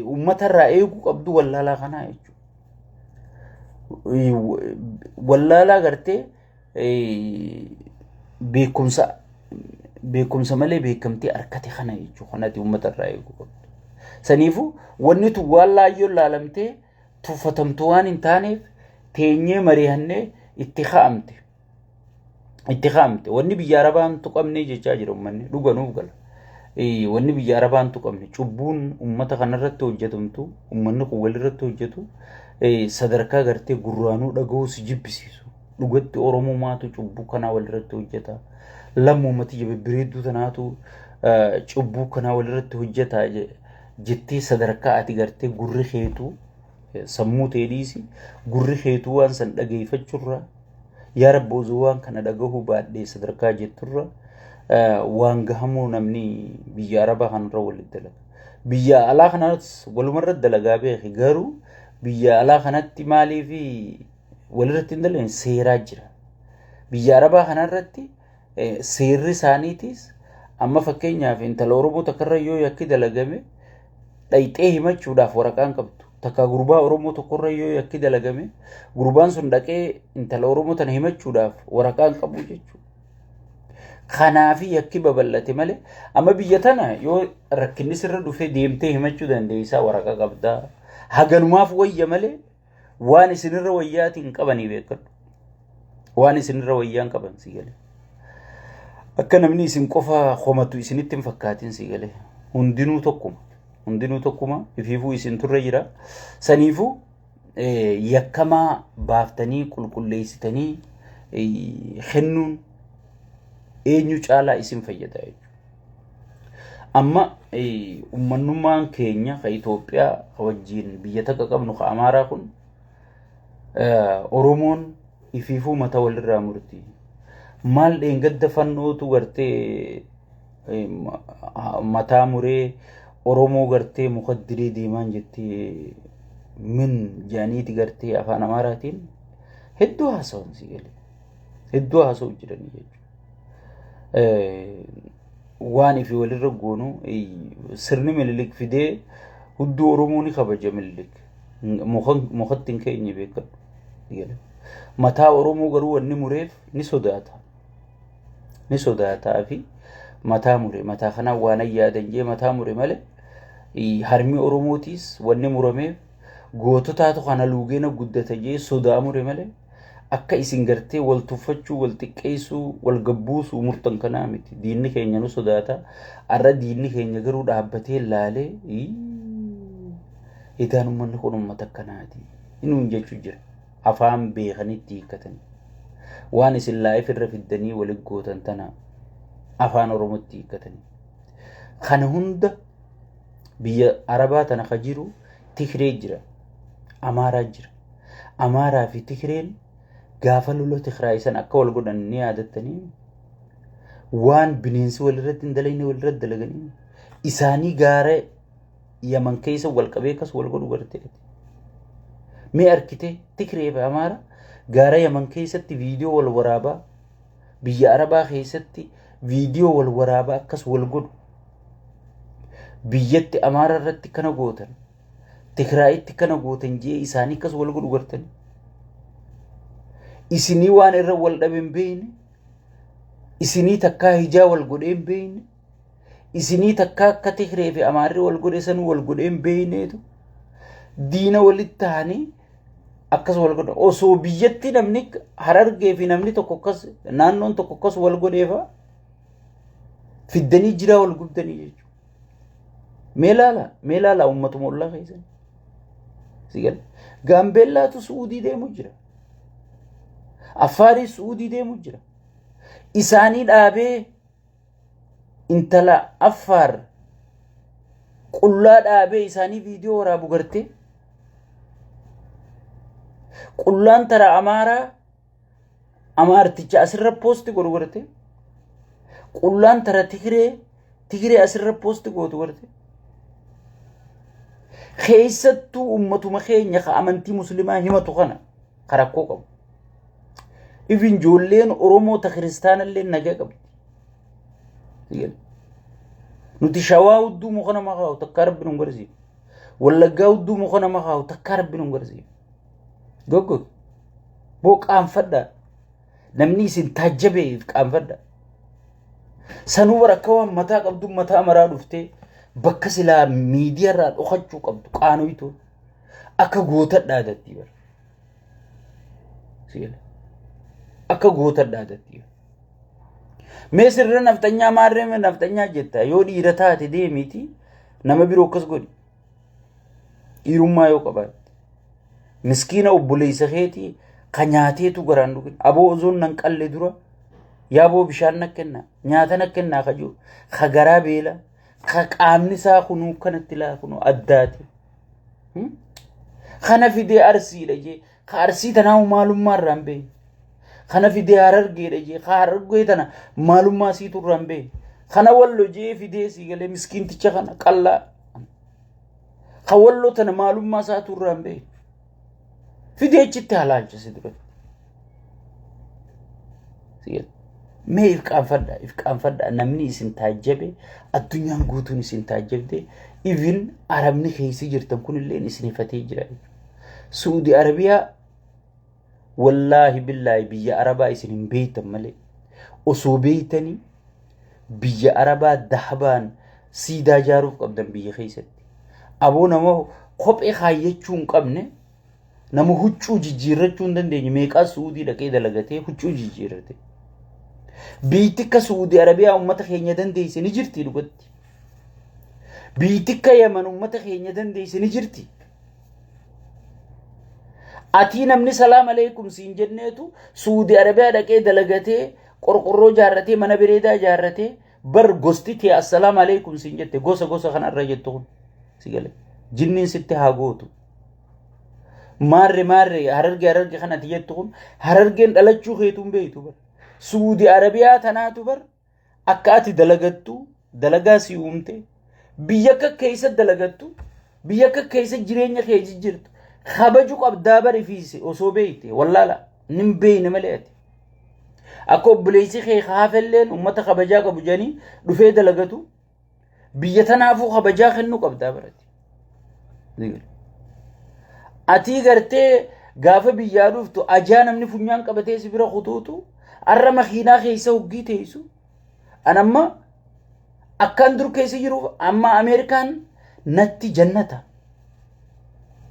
uummatarraa eeguu qabdu wallaalaa kanaa jechuudha. Wallaalaa gartee beekumsa beekumsa malee beekamtii harkate kana jechuudha. Kanati uummatarraa eeguu qabdu. Saniifuu wanni tun waan laayyoon laalamtee tuffatamtu waan hin taaneef teenyee mari'annee itti ka'amte. Itti ka'amte. Wanni biyya Arabaan tuqamne jechaa jira uummanni dhuga nuuf gala. Wanni biyya Arabaan tuqamne cubbuun uummata kanarratti hojjetamtu, uummanni kun walirratti hojjetu sadarkaa gartee gurraanuu dhaga'uu si jibbisiisu. Dhugatti Oromoo maatu cubbuu kanaa walirratti hojjeta. Lammumatti jababbireedduu tanaatu cubbuu kanaa walirratti hojjeta jettee sadarkaa ati gartee gurri keetuu sammuu ta'e dhiisi gurri keetuu waan san dhageeffachuurra yaa rabbi osoo waan kana dhagahuu baadhee sadarkaa jetturra waan gahamuu namni biyya Arabaa kanarra walitti dalaga. Biyya alaa kanas walumarra dalagaa beeki garuu biyya alaa kanatti maaliif walirratti hin dalagne seeraa jira. Biyya Arabaa kanarratti seerri isaaniitis amma fakkeenyaaf intala Oromoo takkarra yoo yakki dalagame dhayxee himachuudhaaf waraqaan qabdu. Takka gurbaa Oromoo tokkorra yoo yakki dalagame gurbaan sun dhaqee intala Oromoo tana himachuudhaaf waraqaan qabu jechuudha. Kanaafi yakki babal'ate malee amma biyya tana yoo rakkinni sirra dhufee deemtee himachuu dandeessaa waraqaa qabdaa. Haganumaaf wayya malee waan isinirra wayyaatiin hin qabanii beekadhu. Waan isinirra wayyaa hin qaban si galee. Akka namni isin qofa komatu isinitti hin fakkaatin si galee. Hundinuu tokkuma. Hundinuu tokkuma ifiifuu isin turre jira. Saniifuu yakkamaa baaftanii qulqulleessitanii kennuun eenyu caalaa isin fayyada jechuudha. Amma ummannummaan keenya ka Itoophiyaa ka wajjin biyya takka qabnu ka Amaaraa kun Oromoon ifiifuu mata walirraa murti. Maal dheengadda fannootu gartee mataa muree Oromoo gartee muka diree deemaan jettee min jedhaniiti gartee afaan Amaaraatiin hedduu haasawan si galee. Hedduu haasa'u jiranii jechuudha. Waan ifi walirra goonu sirni Minilik fidee hudduu Oromoo ni kabaja Minilik. Mukatti hin keenye beekadhu. Mataa Oromoo garuu wanni mureef ni sodaata. Ni sodaataa fi mataa mure. Mataa kanaan waan yaadan jee mataa mure malee harmi Oromootiis wanni murameef goototaatu kana luugeena guddata jee sodaa mure malee akka isin gartee wal tuffachuu, wal xiqqeessuu, wal gabbuusuu murtan kanaa miti. Diinni keenya nu sodaata. Arra diinni keenya garuu dhaabbatee laalee idaan uummanni kun uummata akkanaati. Inuun jechuu jira. Afaan beekanitti hiikkatanii. Waan isin live irra fiddanii walit gootan tana afaan Oromootti hiikkatanii. Kana hunda biyya Arabaa tana ka jiru Tigree jira. Amaaraa jira. Amaaraa fi Tigreen gaafa lola Tigraay san akka wal godhan ni yaadattanii, waan bineensi walirratti hin dalagne walirratti dalaganii isaanii gaara Yaman keessa wal qabee akkas wal godhu gartee. Mee arkite, Tigree fi Amaara gaara Yaman keessatti viidiyoo wal waraabaa, biyya Arabaa keessatti viidiyoo wal waraabaa akkas wal godhu. Biyyatti Amaara irratti kana gootan, Tigraayitti kana gootan jee isaanii akkas wal godhu gartanii. Isinii waan irra wal dhabe hin beekne, isinii takkaa hijaa wal godhee hin beekne, isinii takkaa akka Tigree fi Amaarri wal godhe san wal godhee hin beekneetu diina walitti ta'anii akkas wal godhan. Osoo biyyatti namni Harargee fi namni tokko akkas, naannoon tokko akkas wal godheefa fiddanii jiraa wal gubdanii jechuudha. Mee laala, mee laala uummatuma ollaa keessan. Si gala. Gaambeellaatu Su'uudii deemu jira. Affaarii Su'uudii deemu jira. Isaanii dhaabee intala Affaar qullaa dhaabee isaanii viidiyoo waraabu gartee. Qullaan tara Amaaraa Amaarticha asirra post godhu gartee. Qullaan tara Tigree Tigree asirra post gootu gartee. Keessattuu uummatuma keenya ka amantii muslimaa himatu kana ka rakkoo qabu. Ifin ijoolleen Oromoo ta kiristaanallee nagaa qabdi. Nuti Shawaa hudduu muka nama kaa'u takkaa rabbi nu garsiifu. Wallaggaa hudduu muka nama kaa'u takkaa rabbi nu garsiifu. Goggogi. Boo qaanfadhaa. Namni isin taajjabeef qaanfadhaa. Sanuu bara akka waan mataa qabdu mataa maraa dhuftee bakka silaa miidiyaarraa dhokachuu qabdu qaanoytu akka goota dhaadatti bara. Si'ila. Akka goota dhaadatti. Mee sirra nafxanyaa maarree nafxanyaa jetta, yoo dhiira taate deemiiti nama biroo akkas godhi. Dhiirummaa yoo qabaatte. Miskiina obboleessa keetii ka nyaateetu garaan dhugin. Aboo osoon nan qalle dura yaaboo bishaan na kenna, nyaata na kennaa ka jiru, ka garaa beela, ka qaamni isaa kunuu kanatti laa kunuu addaati. Kana fidee Arsiidha jee, ka Arsii tanaa maalummaa irraa hin beekne. Kana fidee Harargeedha jee, ka Harargee tana maalummaa siitu irraa hin beekne. Kana Wallo jee fidee sii galee miskiinticha kana qallaa. Ka Walloo tana maalummaa isaatu irraa hin beekne. Fidee achitti halaalcha si duratti. Mee if qaanfadha, if qaanfadha. Namni isin taajjabe, addunyaan guutuun isin taajjabde, even Arabni keessa jirtan kunillee isin ifatee jira. Suudi Arabiyaa, wallaahi billaahi, biyya Arabaa isin hin beektan malee osoo beektanii biyya Arabaa dahabaan siidaa ijaaruuf qabdan biyya keessatti. Aboo nama kophee kaayyachuu hin qabne, nama huccuu jijjiirrachuu hin dandeenye meeqaa Suudii dhaqee dalagatee huccuu jijjiirrate. Biyyi akka Suudii Arabiyaa uummata keenya dandeesse ni jirti dhugatti. Biyyi akka Yaman uummata keenya dandeesse ni jirti. Atii namni salaam aleekum siin jenneetu Suudii Arabiyaa dhaqee dalagatee qorqorroo ijaarratee, mana bareedaa ijaarratee, bar gosti tee assalaam aleekum siin jette. Gosa gosa kanarra jettu kun si gale jinniin sitti haa gootu. Maarre maarre, Hararge Hararge kanatti jettu kun Harargeen dhalachuu keetu hin beektu bar. Suudii Arabiyaa tanaatu bar akka ati dalagattu dalagaa si uumte, biyya akka keessa dalagattu, biyya akka keessa jireenya kee jijjiirtu kabaju qabdaa bari fiise osoo beekte wallaala nin beekne malee. Ati akka obboleessi kee haafelleen uummata kabajaa qabu jedhanii dhufee dalagatu biyya tanaafuu kabajaa kennuu qabdaa barati. Atii gartee Gaafa biyyaa dhuftu ajaa namni funyaan qabatee si bira kutuutu arra makiinaa keessa hoggii teessu. An amma akkaan dur keessa jiruuf amma Ameerikaan natti jannata.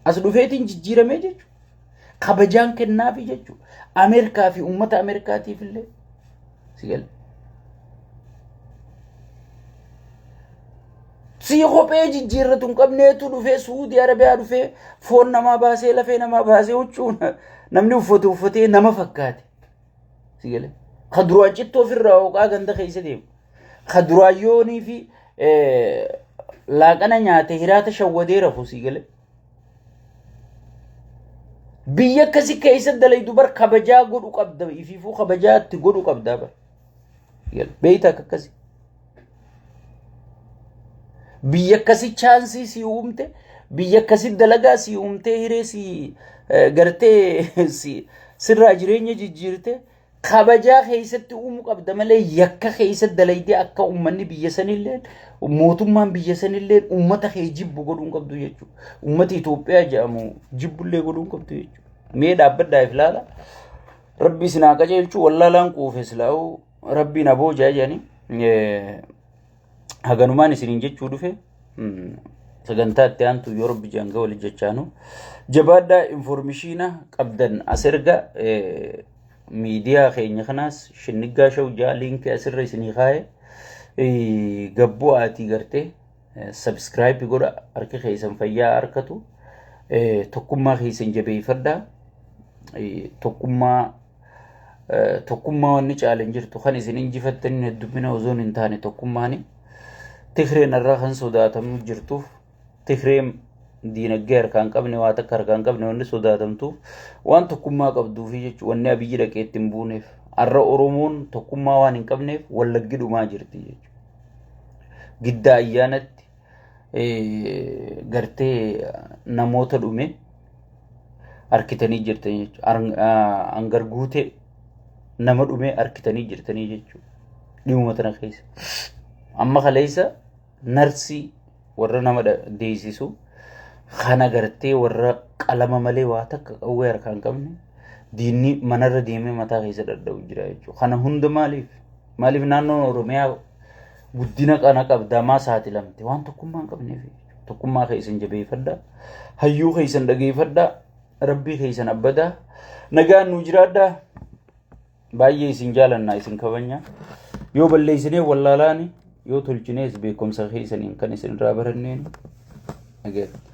As dhufeetiin jijjiiramee jechuudha. Kabajaan kennaafi jechuudha. Ameerikaa fi uummata Ameerikaatiif illee. Si gala. Si kophee jijjiirratu hin qabneetu dhufee Suudii Arabiyaa dhufee foon namaa baasee lafee namaa baasee huccuu namni uffate uffatee nama fakkaate. Si gala. Ka duraan cittoo ofirraa hooqaa ganda keessa deemu. Ka duraan yoonii fi laaqana nyaate hiraata shawwadee rafu si gala. Biyya akkasii keessa dalaydu bar kabajaa godhu qabda ifiifuu kabajaa itti godhu qabda bar. Beeyta akka akkasii. Biyya akkasii chaansii si uumte biyya akkasii dalagaa si uumtee hiree si gartee si sirraa jireenya jijjiirte kabajaa keessatti uumuu qabda malee yakka keessa dalaydee akka uummanni biyya sanillee mootummaan biyya sanillee uummata kee jibbu godhuu hin qabdu jechuudha. Uummata Itoophiyaa jedhamu jibbullee godhuu hin qabdu jechuudha. Mee dhaabbadhaa if ilaala. Rabbi isin haa qajeelchu wallaalaan quufe silaa'u rabbiin aboo jaa jedhanii haganumaan isiniin jechuu dhufe sagantaa itti aantu yoo rabbi janga wali jechaanu jabaadhaa informishiina qabdan as erga miidiyaa keenya kanaas shinniggaa show jaa liinkii asirra isinii kaa'e gabbuu aatii gartee subscribe godha harki keessan fayyaa harkatu tokkummaa keessan jabeeffadhaa tokkummaa tokkummaa wanni caala hin jirtu kan isin injifattaniin heddummina osoo hin taane tokkummaani Tigreen irraa kan sodaatamu jirtuuf Tigreen diinagdee harkaa hin qabne waa takka harkaa hin qabne wanni sodaatamtuuf waan tokkummaa qabduufi jechuudha wanni Abiyyi dhaqee itti hin buuneef har'a Oromoon tokkummaa waan hin qabneef Wallaggi dhumaa jirti jechuudha. Giddaa ayyaanatti gartee namoota dhume harkitanii jirtanii jechuudha. Hangar guutee nama dhume harkitanii jirtanii jechuudha. Dhimuma tana keessa. Amma kaleessa narsii warra nama deessisu kana gartee warra qalama malee waa takka qawwee harkaa hin qabne diinni manarra deemee mataa keessa dhadha'u jira jechuudha. Kana hunda maaliif? Maaliif naannoon Oromiyaa guddina kana qabdaa maa saaxilamte? Waan tokkummaa hin qabneef. Tokkummaa keessan jabeeffadhaa. Hayyuu keessan dhageeffadhaa. Rabbii keessan abbadaa. Nagaan nuu jiraadhaa. Baay'ee isin jaalanna isin kabanya. Yoo balleessinee wallaalaani yoo tolchinees beekumsa keessaniin kan isin irraa baranneen nagaatti.